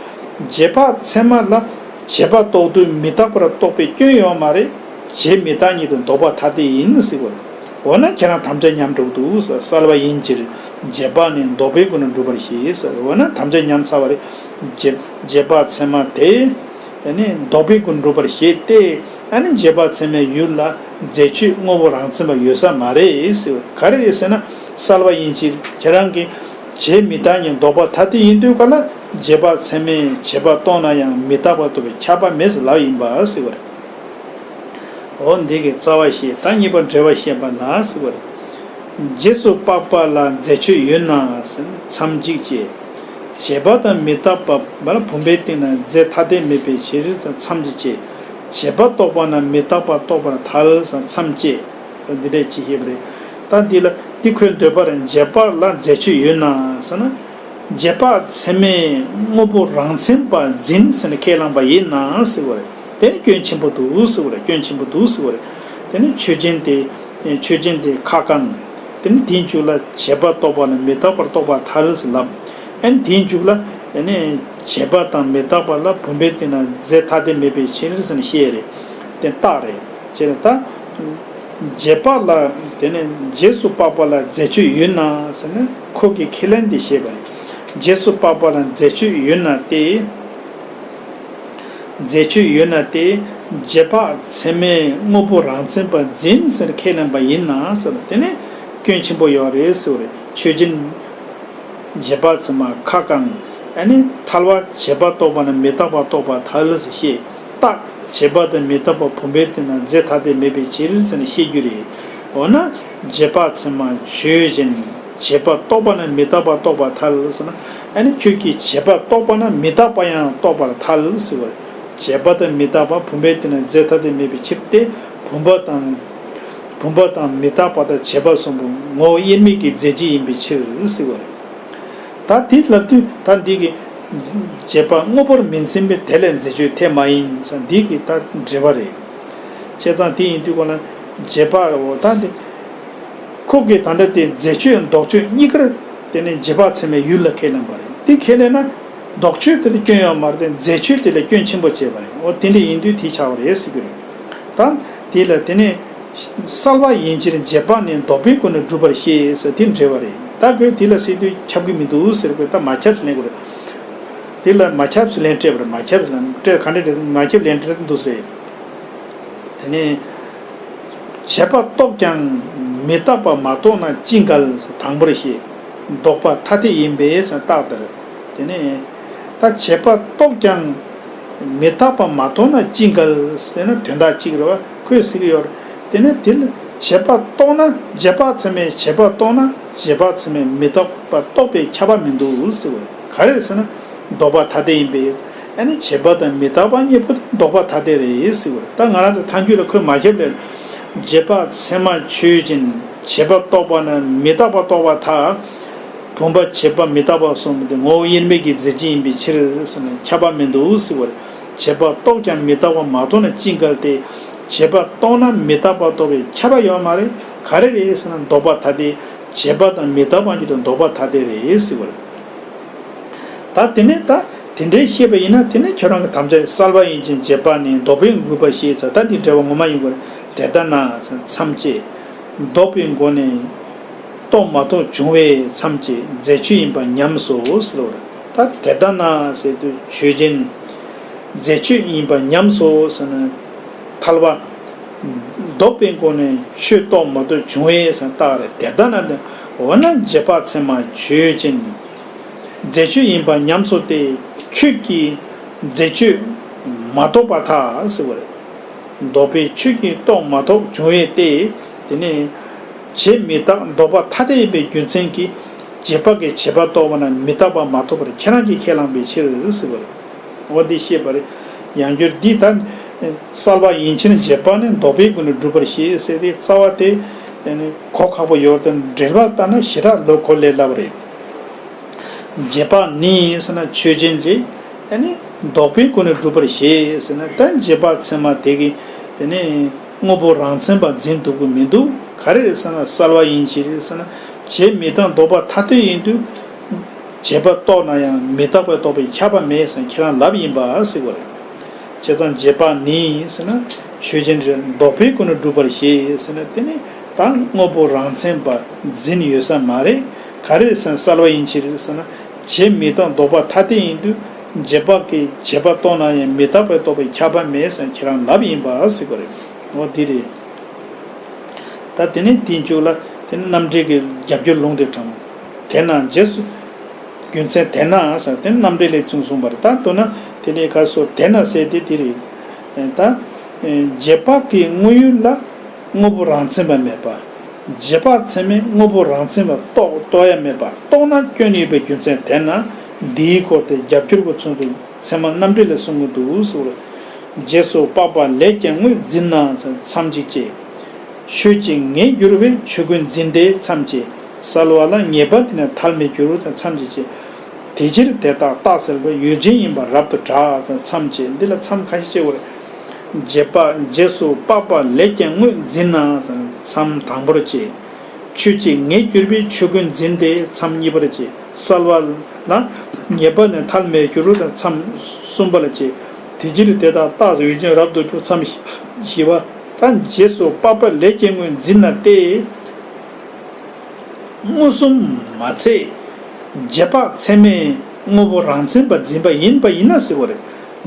རྗེས་དཔག་ཚད་མ་ལ་རྗེས་དཔག་རྟོགས་དུས་མི་རྟག་པར་རྟོགས་པའི་སྐྱོན་ཡོད་མ་རེད། རྗེས་མི་རྟག་གཉིས་དེ་ལྡོག་པ་ཐ་དད་ཡིན་ཟེར་བ་རེད། འོ་ན་ཁྱེད་རང་དམ་བཅའ་ཉམས་འགྲོ་འདུག་ཟེར། གསལ་བ་ཡིན་ཕྱིར་རྗེས་དཔག་ནི་ལྡོག་པའི་སྒོ་ནས་སྒྲུབ་པར་བཞེད་ཟེར། འོ་ན་དམ་བཅའ་ཉམས་ཚར་བ་རེད། རྗེས་རྗེས་དཔག་ཚད་མ་དེ། ཨ་ནི་ལྡོག་པའི་སྒོ་ནས་སྒྲུབ་པར་བཞེད་དེ། ཨ་ནི་རྗེས་དཔག་ཚད་མའི་ཡུལ་ལ་རྫས་ཆོས་དངོས་པོ་རང་མཚན་པ་ཡོད་ས་མ་རེད་ཟེར། ག་རེ་རེད་ཟེར་ན། གསལ་བ་ཡིན་ཕྱིར་ཁྱེད་རང་གིས་རྗེས་མི་རྟག་གཉིས་ལྡོག་པ་ཐ་དད་ཡིན་དུས་སྒང་ལ་རྗེས་དཔག་ཚད་མས་རྗེས་དཔག་རྟོགས་ན་ཡང་མི་རྟག་པ་རྟོགས་པའི་ཁྱབ་པ་མེད་ཟེར་ལབ་ཡིན་པ་ཟེར་བ་རེད། འོ་འདི་གི་རྩ་བ་བཤད། ད་གཉིས་པ་འགྲེལ་བ་བཤད་པ་ལ་ཟེར་བ་རེད། རྗེས་སུ་དཔག་པ་ལ་རྫས་ཆོས་ཡོད་ན་ཟེར་ན་མཚམས་གཅིག་བཅད། རྗེས་དཔག་དང་མི་རྟག་པ་བར་བུམ་པའི་སྟེང་ན་རྫས་ཐ་དད་མེད་པའི་ཕྱིར་ཟེར་མཚམས་གཅིག་བཅད། རྗེས་དཔག་རྟོགས་པ་ན་མི་རྟག་པ་རྟོགས་པར་ཐལ་ཟེར་མཚམས་བཅད། འདི་འདྲས་ཅིག་བཤད་པ་རེད། ད་འདི་ལ་འདི་ཁོས་འདོད་པར་རྗེས་དཔག་ལ་རྫས་ཆོས་ཡོད་ན་ཟེར་ན། རྗེས་དཔག་ཚད་མས་དངོས་པོ་རང་མཚན་པ་འཛིན་ཟེར་ནས་ཁས་བླངས་པ་ཡིན་ན་ཟེར་བ་རེད། དེ་ནི་སྐྱོན་ཆེན་པོ་འདུག་ཟེར་བ་རེད། སྐྱོན་ཆེན་པོ་འདུག་ཟེར་བ་རེད། དེ་ནི་ཆོས་ཅན་དེ། ཆོས་ཅན་དེ་ཁ་བསྐང་། དེ་ནི་དེའི་མཇུག་ལ་རྗེས་དཔག་རྟོགས་པ་ལ་མི་རྟག་པར་རྟོགས་པར་ཐལ་ཟེར་ལབ། ཨ་ནི་དེའི་མཇུག་ལ་ཨ་ནི་རྗེས་དཔག་དང་མི་རྟག་པ་ལ་བུམ་པའི་སྟེང་ན་རྫས་ཐ་དད་མེད་པའི་ཕྱིར་ཟེར་ནས་བཤད་རེད། དེ་རྟགས་རེད། བྱས་ན་ད། རྗེས་དཔག་ལ་དེ་ནས་རྗེས་སུ་དཔག་པ་ལ་རྫས་ཆོས་ཡོད་ན་ཟེར་ན་ཁོ་གིས་ཁས་ལེན་འདི་བཤད་པ་རེད། རྗེས་སུ་དཔག་པ་ལ་རྫས་ཆོས་ཡོད་ན་སྟེ། རྫས་ཆོས་ཡོད་ན་སྟེ། རྗེས་དཔག་ཚད་མས་དངོས་པོ་རང་མཚན་པ་འཛིན་ཟེར་ཁས་ལེན་པ་ཡིན་ན་ཟེར་བ་དེ་ནི་སྐྱོན་ཆེན་པོ་ཡོད་རེད་ཟེར་བ་རེད། ཆོས་ཅན། རྗེས་དཔག་ཚད་མ་ཁ་བསྐང་། ཨ་ནི་ཐལ་བ་རྗེས་དཔག་རྟོགས་པ་ན་མི་རྟག་པ་རྟོགས་པར་ཐལ་ཟེར་བཤད། རྟགས་རྗེས་དཔག་དང་མི་རྟག་པ་བུམ་པའི་སྟེང་ན་རྫས་ཐ་དད་མེད་པའི་ཕྱིར་ཟེར་ནས་བཤད་རྒྱུ་རེད། འོ་ན། རྗེས་དཔག་ཚད་མ་ཆོས་ཅན། རྗེས་དཔག་རྟོགས་པ་ན་མི་རྟག་པ་རྟོགས་པར་ཐལ་ཟེར་ན། ཨ་ནི་ཁྱོད་ཀྱིས་རྗེས་དཔག་རྟོགས་པ་ན་མི་རྟག་པ་ཡང་རྟོགས་པར་ཐལ་ཟེར་བ་རེད། རྗེས་དཔག་དང་མི་རྟག་པ་བུམ་པའི་སྟེང་ན་རྫས་ཐ་དད་མེད་པའི་ཕྱིར་ཏེ། བུམ་པ་དང་། བུམ་པ་དང་མི་རྟག་པ་དང་བྱས་པ་གསུམ་པོ་ངོ་བོ་དབྱེར་མེད་ཀྱི་རྫས་གཅིག་ཡིན་པའི་ཕྱིར་ཟེར་བ་རེད། ད་དེ་ལབ་དུས་ད་འདི་གི་རྗེས་དཔག་དངོས་པོར་མི་འཛིན་པས་དེ་ལས་རྫས་ཆོས་འཐད་མ་ཡིན་ཟེར་འདི་གི་ད་འགྲེལ་བ་རེད། བྱས་ཙང་དེ་ཡིན་དུས་གོ་ན་རྗེས་དཔག་འོ་ད་འདི། ཁོ་གིས་ད་ལྟ་དེ་རྫས་ཆོས་ལྡོག་ཆོས་གཉིས་ཀར་དེ་ནས་རྗེས་དཔག་ཚད་མའི་ཡུལ་ལ་ཁས་ལེན་པ་རེད། དེ་ཁས་ལེན་ན། ལྡོག་ཆོས་དེ་ལ་སྐྱོན་ཡོད་མ་རེད་དེ་རྫས་ཆོས་དེ་ལ་སྐྱོན་ཆེན་པོ་བྱས་པ་རེད། འོ་དེ་འདྲ་ཡིན་དུས་དེ་ཆགས་པ་རེད་ཟེར་གྱི་རེད། ད་དེ་ལ་དེ་ནས་གསལ་བ་ཡིན་ཕྱིར་རྗེས་དཔག་ནི་ལྡོག་པའི་སྒོ་ནས་སྒྲུབ་པར་བཤད་ཟེར་དེ་འགྲེལ་བ་རེད། ད་ཁོས་དེ་ལ་ཟེར་དུས་ཁྱབ་ཀྱི་མི་འདུག་ཟེར་དགོས། ད་མ་ཁྱབ་ཟེར་ལན་དགོས་རེད། དེ་ལ་མ་ཁྱབ་ཟེར་ལན་སྤྲད་པ་རེད། མ་ཁྱབ་ཟེར་ལན་སྤྲད་ག་འདྲ་རེད། མ་ཁྱབ་ལན་སྤྲད་འདུག་ཟེར། དེ་ནས་བྱས་པ་རྟོགས་ཀྱང་མི་རྟག་པ་མ་རྟོགས་ན་ཅི་འགལ། དང་པོར་བཤད། ལྡོག་པ་ཐ་དད་ཡིན་པས་རྟགས་དེར། དེ་ནས་ད་བྱས་པ་རྟོགས་ཀྱང་མི་རྟག་པ་མ་རྟོགས་ན་ཅི་འགལ་ཟེར་ན་དོན་དག་གཅིག་རེད་བ། ཁོས་ཟེར་གྱི་ཡོད་རེད། དེ་ནས་དེ་ལ་བྱས་པ་རྟོགས་ན། རྗེས་དཔག་ཚད་མས་བྱས་པ་རྟོགས་ན་རྗེས་དཔག་ཚད་མས་མི་རྟག་པ་རྟོགས་པས་ཁྱབ་པ་མི་འདུག་ཟེར་བ་རེད། ག་རེ་རེད་ཟེར་ན་ལྡོག་པ་ཐ་དད་ཡིན་པས། ཨ་ནི་བྱས་པ་དང་མི་རྟག་པ་གཉིས་པོ་དེ་ལྡོག་པ་ཐ་དད་རེད་ཟེར་བ་རེད། ད་ང་རང་ཚོ་ཐལ་འགྱུར་ལ་ཁོས་མ་ཁྱབ་པས། རྗེས་དཔག་ཚད་མ་ཆོས་ཅན། བྱས་པ་རྟོགས་པ་ན་མི་རྟག་པ་རྟོགས་པར་ཐལ། བུམ་པ་བྱས་པ་མི་རྟག་པ་གསུམ་དེ་ངོ་བོ་དབྱེར་མེད་ཀྱི་རྫས་གཅིག་ཡིན་པའི་ཕྱིར་ཟེར་ན་ཁྱབ་པ་མི་འདུག་ཟེར་བ་རེད། བྱས་པ་རྟོགས་ཀྱང་མི་རྟག་པ་མ་རྟོགས་ན་ཅི་འགལ་ཏེ། བྱས་པ་རྟོགས་ན་མི་རྟག་པ་རྟོགས་པས་ཁྱབ་པ་ཡོད་མ་རེད། ག་རེ་རེད་ཟེར་ན་ལྡོག་པ་ཐ་དད། བྱས་པ་དང་མི་རྟག་པ་གཉིས་དང་ལྡོག་པ་ཐ་དད་རེད་ཟེར་བ་རེད། ད་དེ་ནས་ད་དེ་འདྲའི་བཤད་པ་ཡིན་ན་དེ་ནས་ཁྱོད་རང་གི་དམ་བཅའ་གསལ་བ་ཡིན་ཕྱིར་རྗེས་དཔག་ནི་ལྡོག་པས་འགོད་པར་བཤད་ཚར། ད་འདི་འགྲེལ་པ་ངོ་མ་ཡིན་དགོས་རེད། དེ་ལྟ་ན་མཚམས་བཅད། ལྡོག་པའི་སྒོ་ནས་རྟོགས་མ་རྟོགས་འབྱུང་བས་མཚམས་བཅད་རྫས་ཆོས་ཡིན་པ་ཉམས་སོ་ཟེར་བ་རེད། ད་དེ་ལྟ་ན་ཟེར་དུས་ཆོས་ཅན། རྫས་ཆོས་ཡིན་པ་ཉམས་སོ་ཟེར་ན། ཐལ་བ། ལྡོག་པའི་སྒོ་ནས་ཆོས་རྟོགས་མ་རྟོགས་འབྱུང་བས་ཟེར་རྟགས་རེད། དེ་ལྟ་ན་ནི་འོ་ན་རྗེས་དཔག་ཚད་མ་ཆོས་ཅན། རྫས་ཆོས་ཡིན་པ་ཉམས་སོ་སྟེ། ཁྱོད་ཀྱིས་རྫས་ཆོས་མ་རྟོགས་པར་ཐལ་ཟེར་བ་རེད། ལྡོག་པས་ཁྱོད་ཀྱིས་རྟོགས་མ་རྟོགས་འབྱུང་བས་ཏེ། དེ་ནས་བྱས་མི་རྟག་ལྡོག་པ་ཐ་དད་ཡིན་པའི་རྒྱུ་མཚན་གྱིས་རྗེས་དཔག་གིས་བྱས་པ་རྟོགས་པ་ན་མི་རྟག་པ་མ་རྟོགས་པར་ཁྱེད་རང་གིས་ཁས་བླངས་པའི་ཕྱིར་ཟེར་བ་རེད། འོ་འདི་བཤད་པ་རེད། ཡང་བསྐྱར་འདི་ལྟར་གསལ་བ་ཡིན་ཕྱིར་རྗེས་དཔག་ནི་ལྡོག་པའི་སྒོ་ནས་སྒྲུབ་པར་བཤད་ཟེར་ཏེ་རྩ་བ་དེ་གོ་ཁག་པོ་ཡོད་དེ་འགྲེལ་པ་ལྟར་ན་ཞེ་དྲག་ལོ་གོ་ལས་སླ་བ་རེད། རྗེས་དཔག་ནི་ཟེར་ན་ཆོས་ཅན་རེད། ཨ་ནི་ལྡོག་པའི་སྒོ་ནས་སྒྲུབ་པར་བཤད་ཟེར་ན་ད་རྗེས་དཔག་ཚད་མ་དེ་གི་དེ་ནི་དངོས་པོ་རང་མཚན་པ་འཛིན་ཐུབ་ཀྱི་མི་འདུག་ག་རེ་རེད་ཟེར་ན་གསལ་བ་ཡིན་ཕྱིར་ཟེར་ན་བྱས་མི་རྟག་ལྡོག་པ་ཐ་དད་ཡིན་དུས། བྱས་པ་རྟོགས་ན་ཡང་མི་རྟག་པ་རྟོགས་པས་ཁྱབ་པ་མེད་ཟེར་ཁྱེད་རང་ལབ་ཡིན་པ་ཟེར་བ་རེད། བྱས་ཙང་རྗེས་དཔག་ནི་ཟེར་ན་ཆོས་ཅན་རེད། ལྡོག་པའི་སྒོ་ནས་སྒྲུབ་པར་བཤད་ཟེར་ན་དེ་ནི་ད་དངོས་པོ་རང་མཚན་པ་འཛིན་ཡོད་ས་མ་རེད། ག་རེ་ཟེར་ན་གསལ་བ་ཡིན་ཕྱིར་ཟེར་ན་བྱས་མི་རྟག་ལྡོག་པ་ཐ་དད་ཡིན་དུས་རྗེས་དཔག་གིས་བྱས་པ་རྟོགས་ན་ཡང་མི་རྟག་པ་རྟོགས་པས་ཁྱབ་པ་མེད་ཟེར་ཁྱེད་རང་ལབ་ཡིན་པ་ཟེར་བ་རེད། འོ་འདི་རེད། ད་དེ་ནས་དེའི་མཇུག་ལ་དེ་ནས་རྣམ་འགྲེལ་གྱི་རྒྱབ་སྐྱོར་ལུང་དེ་དྲངས། དེས་ན་རྗེས་སུ། རྒྱུ་མཚན་དེས་ན་ཟེར་དེ་རྣམ་འགྲེལ་ལས་ཚུར་གསུངས་པ་རེད། ད་མདོར་ན་དེ་ནས་ག་སོ་དེས་ན་ཟེར་དེ་དེ་རེད། ད། རྗེས་དཔག་གི་དངོས་ཡུལ་ལ་དངོས་པོ་རང་མཚན་པ་མེད་པ། རྗེས་དཔག་ཚད་མས་དངོས་པོ་རང་མཚན་པ་རྟོགས་རྟོགས་ཡ་མེད་པ་རྟོགས་ན་སྐྱོན་ཡོད་པའི་རྒྱུ་མཚན་དེས་ན་འདིའི་སྐོར་དེ་རྒྱབ་སྐྱོར་གྱིས་མཚོན་པའི་ཚད་མ་རྣམ་འགྲེལ་ལས་གསུང་གི་འདུག་ཟེར་བ་རེད། རྗེས་སུ་དཔག་པ་ལས་ཀྱང་དངོས་འཛིན་ན་མཚམས་གཅིག་བཅད། ཆོས་ཀྱི་ངེས་གྱུར་པའི་ཆོས་ཀུན་འཛིན་ཏེ་མཚམས་བཅད། གསལ་བ་ལ་ངེས་པ་དེ་ནི་ཐལ་མོ་སྦྱོར་དང་མཚམས་གཅིག་བཅད། དེ་ཕྱིར་དེ་དག་རྟགས་གསལ་བའི་ཡུལ་ཅན་ཡིན་པར་རབ་ཏུ་གྲགས་མཚམས་བཅད། འདི་ལ་མཚམས་ཁ་ཤས་བཅད་དགོས་རེད། རྗེས་དཔག་རྗེས་སུ་དཔག་པ་ལས་ཀྱང་དངོས་འཛིན་ན་མཚམས་དང་པོར་བཅད། ཆོས་ཀྱི་ངེས་གྱུར་པའི་ཆོས་ཀུན་འཛིན་ཏེ་མཚམས་གཉིས་པར་བཅད། གསལ་བ་ལ་ངེས་པ་ནི་ཐལ་མོ་སྦྱོར་དང་མཚམས་གསུམ་པར་བཅད། དེ་ཕྱིར་དེ་དག་རྟགས་ཡུལ་ཅན་རབ་ཏུ་གྲགས་མཚམས་བཞི་པ། ད་རྗེས་སུ་དཔག་པ་ལས་ཀྱང་དངོས་འཛིན་ན་སྟེ། མངོན་སུམ་མ་ཚད་རྗེས་དཔག་ཚད་མས་དངོས་པོ་རང་མཚན་པ་འཛིན་པ་ཡིན་པ་ཡིན་ན་ཟེར་བ་རེད།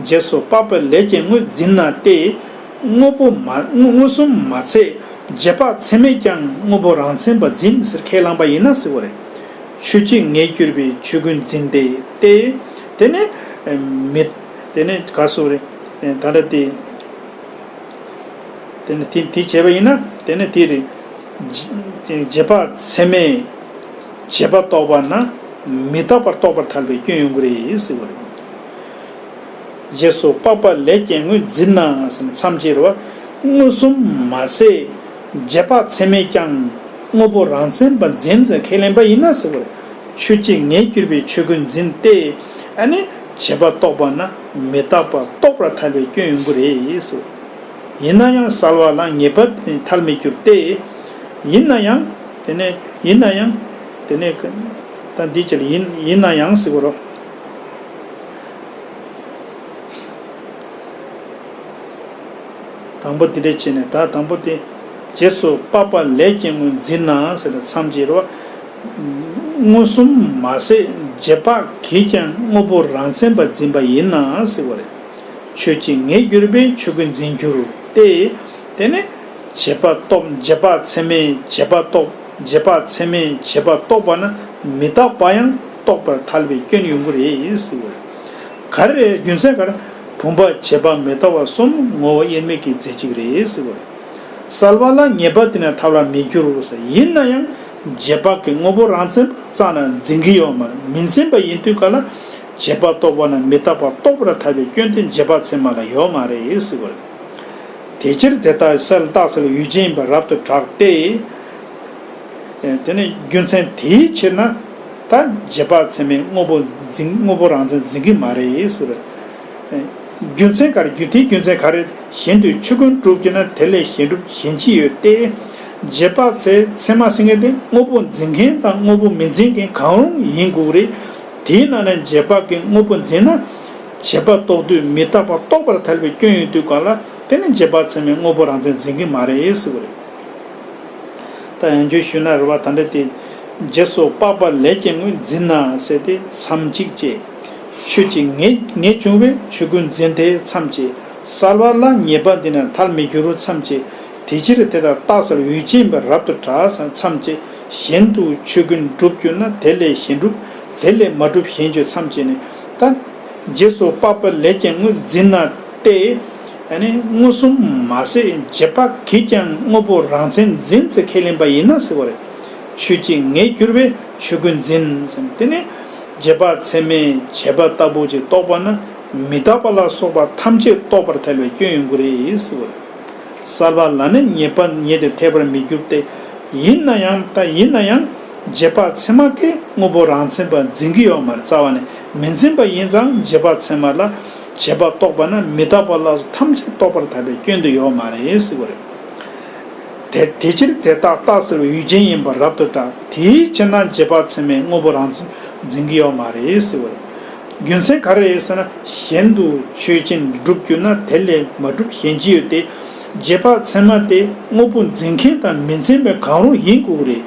རྗེས་སུ་དཔག་པ་ལས་ཀྱང་དངོས་འཛིན་ན་སྟེ། དངོས་པོ་མ་མངོན་སུམ་མ་ཚད་རྗེས་དཔག་ཚད་མས་ཀྱང་དངོས་པོ་རང་མཚན་པ་འཛིན་ཟེར་ཁས་བླངས་པ་ཡིན་ན་ཟེར་བ་རེད། ཆོས་ཀྱི་ངེས་གྱུར་པའི་ཆོས་ཀུན་འཛིན་ཏེ་སྟེ། དེ་ནས་མི་དེ་ནས་ག་སོ་རེད། ད་ལྟ་དེ། དེ་ནི་དེ་དེ་བྱས་པ་ཡིན་ན་དེ་ནི་དེ་རེད། རྗེས་དཔག་ཚད་མས་བྱས་པ་རྟོགས་པ་ན་མི་རྟག་པར་རྟོགས་པར་ཐལ་བའི་སྐྱོན་ཡོང་གི་རེད་ཟེར་བ་རེད། རྗེས་སུ་དཔག་པ་ལས་ཀྱང་དངོས་འཛིན་ན་ཟེར་ན་མཚམས་བཅད་རེད་བ། མངོན་སུམ་མ་ཟད་རྗེས་དཔག་ཚད་མས་ཀྱང་དངོས་པོ་རང་མཚན་པ་འཛིན་ཟེར་ཁས་ལེན་པ་ཡིན་ན་ཟེར་བ་རེད། ཆོས་ཀྱི་ངེས་གྱུར་པའི་ཆོས་ཀུན་འཛིན་ཏེ། ཨ་ནི་བྱས་པ་རྟོགས་པ་ན་མི་རྟག་པ་རྟོགས་པར་ཐལ་བའི་སྐྱོན་ཡོང་གི་རེད་ཟེར། ཡིན་ན་ཡང་གསལ་བ་ལ་ངེས་པ་དེ་ནི་ཐལ་མི་འགྱུར་ཏེ། ཡིན་ན་ཡང་དེ་ནས་ཡིན་ན་ཡང་དེ་ནས་ད་འདི་ཅི་ལ་ཡིན་ཡིན་ན་ཡང་ཟེར་གོ་རོ། དང་པོ་དེ་འདྲ་བྱས་ནས་ད་དང་པོ་དེ་རྗེས་སུ་དཔག་པ་ལས་ཀྱང་དངོས་འཛིན་ན་ཟེར་ཏེ་མཚམས་བཅད་རོ། མངོན་སུམ་མ་ཟད་རྗེས་དཔག་གིས་ཀྱང་དངོས་པོ་རང་མཚན་པ་འཛིན་པ་ཡིན་ན་ཟེར་བ་རེད། ཆོས་ཀྱི་ངེས་གྱུར་པའི་ཆོས་ཀུན་འཛིན་འགྱུར་ཏེ། དེ་ནས་བྱེད་པ་རྟོགས། རྗེས་དཔག་ཚད་མས་བྱེད་པ་རྟོགས། རྗེས་དཔག་ཚད་མས་བྱེད་པ་རྟོགས་པ་ན་མི་རྟག་པ་ཡང་རྟོགས་པར་ཐལ་བའི་སྐྱོན་ཡོང་གི་རེད་ཟེར་བ་རེད། ག་རེ་རེད། རྒྱུ་མཚན་ག་རེ། བུམ་པ་བྱེད་པ་མི་རྟག་པ་གསུམ་ངོ་བོ་དབྱེར་མེད་ཀྱི་རྫས་གཅིག་རེད་ཟེར་བ་རེད། གསལ་བ་ལ་ངེས་པ་དེ་ནི་ཐལ་བར་མི་འགྱུར་རོ་ཟེར། ཡིན་ན་ཡང་རྗེས་དཔག་གི་དངོས་པོ་རང་མཚན་པ་རྩ་ནས་འཛིན་གྱི་ཡོད་མ་རེད། མི་འཛིན་པ་ཡིན་དུས་ག་ལ་བྱེད་པ་རྟོགས་པ་ན་མི་རྟག་པ་རྟོགས་པར་ཐལ་བའི་སྐྱོན་དེ་རྗེས་དཔག་ཚད་མ་ལ་ཡོད་མ་རེད་ཟེར་བ་རེད། དེ་ཕྱིར་དེ་ལྟར་གསལ་རྟགས་གསལ་ཡུལ་ཅན་ཡིན་པ་རབ་ཏུ་གྲགས་ཏེ། དེ་ནི་རྒྱུ་མཚན་དེའི་ཕྱིར་ན་ད་རྗེས་དཔག་ཚད་མས་དངོས་པོ་འཛིན། དངོས་པོ་རང་མཚན་འཛིན་གྱི་མ་རེད་ཟེར། རྒྱུ་མཚན་ག་རེ། རྒྱུ་དེའི་རྒྱུ་མཚན་ག་རེ། གཞན་དུ་ཆོས་ཀུན་གྲུབ་གྱུར་ན་དེ་ལས་གཞན་གྲུབ་གཞན་ཅི་ཡོད་དེ། རྗེས་དཔག་ཚད་མ་ཟེར་མཁན་དེ་དངོས་པོ་འཛིན་མཁན་དང་དངོས་པོ་མི་འཛིན་མཁན་གང་རུང་ཡིན་དགོས་རེད། དེའི་ནང་ནས་རྗེས་དཔག་གི་དངོས་པོ་འཛིན་ན། བྱེད་པ་རྟོགས་དུས་མི་རྟག་པ་རྟོགས་པར་ཐལ་བའི་སྐྱོན་ཡོད་དུས་གང་ལ་དེ་ནི་རྗེས་དཔག་ཚད་མས་དངོས་པོ་རང་མཚན་འཛིན་གྱི་མ་རེད་ཟེར་བ་རེད། ད་ཡང་བསྐྱར་ཞུས་ན་རེད་བ། ད་འདྲ་སྟེ། རྗེས་སུ་དཔག་པ་ལས་ཀྱང་དངོས་འཛིན་ན་ཟེར་ཏེ་མཚམས་གཅིག་བཅད། ཆོས་ཅན་ངེས་ངེས་བྱུང་བས་ཆོས་ཀུན་འཛིན་ཏེ་མཚམས་བཅད། གསལ་བ་ལ་ངེས་པ་འདི་ནི་ཐལ་མི་འགྱུར་རོ་མཚམས་བཅད། དེ་ཕྱིར་དེ་ལྟར་རྟགས་གསལ་ཡུལ་ཅན་ཡིན་པ་རབ་ཏུ་གྲགས་མཚམས་བཅད། གཞན་དུ་ཆོས་ཀུན་གྲུབ་གྱུར་ན་དེ་ལས་གཞན་གྲུབ། དེ་ལས་མ་གྲུབ་གཞན་ཆོས་མཚམས་བཅད་ནས། ད་རྗེས་སུ་དཔག་པ་ལས་ཀྱང་དངོས་འཛིན་ན་སྟེ། ཨ་ནི་མངོན་སུམ་མ་ཟད་རྗེས་དཔག་གིས་ཀྱང་དངོས་པོ་རང་མཚན་འཛིན་ཟེར་ཁས་ལེན་པ་ཡིན་ན་ཟེར་བ་རེད། ཆོས་ཅན་ངེས་གྱུར་པས་ཆོས་ཀུན་འཛིན་ཟེར་ནས། དེ་ནི་རྗེས་དཔག་ཚད་མས་བྱས་པ་ལྟ་བུ་ཅིག་རྟོགས་པ་ན་མི་རྟག་པ་ལ་སོགས་པ་ཐམས་ཅད་རྟོགས་པར་ཐལ་བའི་སྐྱོན་ཡོང་གི་རེད་ཟེར་བ་རེད། གསལ་བ་ལ་ནི་ངེས་པ་ངེས་ཏེ་འཐད་པར་མི་འགྱུར་ཏེ། ཡིན་ན་ཡང་། ད་ཡིན་ན་ཡང་རྗེས་དཔག་ཚད་མ་གིས་དངོས་པོ་རང་མཚན་པ་འཛིན་གྱི་ཡོད་མ་རེད། རྩ་བ་ནས་མི་འཛིན་པ་ཡིན་ཙང་རྗེས་དཔག་ཚད་མ་ལ་བྱེད་པ་རྟོགས་པ་ན་མི་རྟག་པ་ལ་སོགས་ཐམས་ཅད་རྟོགས་པར་ཐལ་བའི་སྐྱོན་དེ་ཡོད་མ་རེད་ཟེར་བ་རེད། དེ་དེ་ཕྱིར་དེ་ལྟར་རྟགས་གསལ་བའི་ཡུལ་ཅན་ཡིན་པ་རབ་ཏུ་གྲགས། དེའི་ཕྱིར་ན་རྗེས་དཔག་ཚད་མས་དངོས་པོ་རང་མཚན་འཛིན་གྱི་ཡོད་མ་རེད་ཟེར་བ་རེད། རྒྱུ་མཚན་ག་རེ་རེད་ཟེར་ན། གཞན་དུ་ཆོས་ཅན་གྲུབ་གྱུར་ན་དེ་ལས་མ་གྲུབ་གཞན་ཅི་ཡོད་དེ། རྗེས་དཔག་ཚད་མ་དེ་དངོས་པོ་འཛིན་མཁན་དང་མི་འཛིན་པའི་གང་རུང་ཡིན་དགོས་རེད།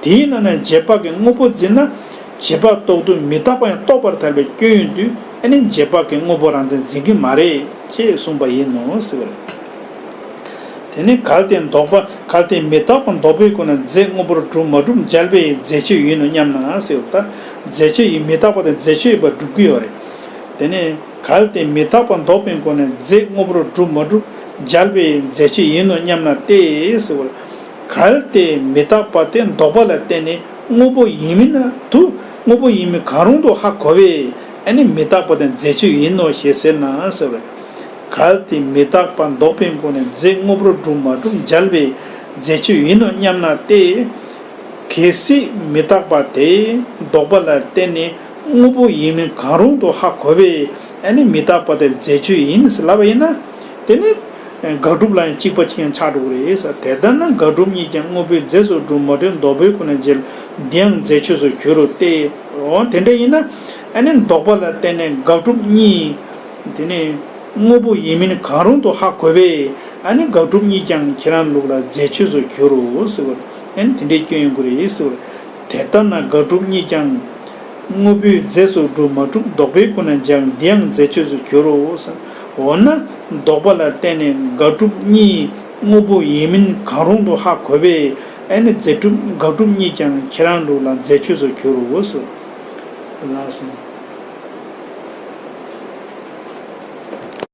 དེའི་ནང་ནས་རྗེས་དཔག་གིས་དངོས་པོ་འཛིན་ན། བྱེད་པ་རྟོགས་དུས་མི་རྟག་པ་ཡང་རྟོགས་པར་ཐལ་བའི་སྐྱོན་ཡོད་དུས། ཨ་ནི་རྗེས་དཔག་གིས་དངོས་པོ་རང་མཚན་འཛིན་གྱི་མ་རེད་ཅེས་གསུངས་པ་ཡིན་ནོ་ཟེར་བ་རེད། དེ་ནས་གལ་ཏེ་ལྡོག་པ། གལ་ཏེ་མི་རྟག་པ་ལྡོག་པའི་སྒོ་ནས་རྫས་དངོས་པོར་གྲུབ་མ་གྲུབ་འཇལ་བའི་རྫས་ཆོས་ཡིན་ནོ་སྙམ་ན་ཟེར་བ། ད་རྫས་ཆོས་ཡིན། མི་རྟག་པ་དེ་རྫས་ཆོས་ཡིན་པར་སྒྲུབ་ཀྱི་ཡོད་རེད། དེ་ནས་གལ་ཏེ་མི་རྟག་པ་ལྡོག་པའི་སྒོ་ནས་རྫས་དངོས་པོར་གྲུབ་མ་གྲུབ་འཇལ་བའི་རྫས་ཆོས་ཡིན་ནོ་སྙམ་ན་སྟེ་ཟེར་བ། གལ་ཏེ་མི་རྟག་པ་དེ་ལྡོག་པ་ལ་བརྟེན་ནས་དངོས་པོ་ཡིན་མིན་དུ། དངོས་པོ་ཡིན་མིན་གང་རུང་དུ་ཧ་གོ་བས། ཨ་ནི་མི་རྟག་པ་དེ་རྫས་ཆོས་ཡིན་ནོ་ཞེས་ཟེར་ན་ཟེར་བས། གལ་ཏེ་མི་རྟག་པ་ལྡོག་པའི་སྒོ་ནས་རྫས་དངོས་པོར་གྲུབ་མ་གྲུབ་འཇལ་བའི་རྫས་ཆོས་ཡིན་ནོ་སྙམ་ན་སྟེ། གལ་སྲིད་མི་རྟག་པ་དེ་ལྡོག་པ་ལ་བརྟེན་ནས་དངོས་པོ་ཡིན་མིན་གང་རུང་དུ་ཧ་གོ་བས། ཨ་ནི་མི་རྟག་པ་དེ་རྫས་ཆོས་ཡིན་ཟེར་ལབ་པ་ཡིན་ན། དེ་ནི་དགག་སྒྲུབ་ལ་ཡང་གཅིག་པ་གཅིག་རྐྱང་ཆགས་འགྲོ་གི་རེད་ཟེར། དེ་ལྟར་ན་དགག་སྒྲུབ་གཉིས་ཀྱང་དངོས་པོའི་རྫས་སུ་གྲུབ་མ་གྲུབ་ལྡོག་པའི་སྒོ་ནས་འཇལ། འདི་ཡང་རྫས་ཆོས་སུ་འགྱུར་རོ་སྟེ། འོ་དེ་འདྲ་ཡིན་ན། ཨ་ནི་ལྡོག་པ་ལ་བརྟེན་ནས་དགག་སྒྲུབ་གཉིས། དེ་ནི་དངོས་པོ་ཡིན་མིན་གང་རུང་དུ་ཧ་གོ་བས། ཨ་ནི་དགག་སྒྲུབ་གཉིས་ཀྱང་ཁྱེད་རང་ལུགས་ལ་རྫས་ཆོས་སུ་འགྱུར་རོ་ཟེར་བ། ཨ་ནི་དེ་འདྲའི་སྐྱོན་ཡོང་གི་རེད་ཟེར་བ། དེ་ལྟར་ན་དགག་སྒྲུབ་གཉིས་ཀྱང་དངོས་པོའི་རྫས་སུ་གྲུབ་མ་གྲུབ་ལྡོག་པའི་སྒོ་ནས་འཇལ། འདི་ཡང་རྫས་ཆོས་སུ་འགྱུར་རོ་ཟེར། འོ་ན་ལྡོག་པ་ལ་བརྟེན་ནས་དགག་སྒྲུབ་གཉིས་དངོས་པོ་ཡིན་མིན་གང་རུང་དུ་ཧ་གོ་བས། ཨ་ནི་རྫས་སྒྲུབ་དགག་སྒྲུབ་གཉིས་ཀྱང་ཁྱེད་རང་ལུགས་ལ་རྫས་ཆོས་སུ་འགྱུར་རོ་ཟེར། ལགས་སོ།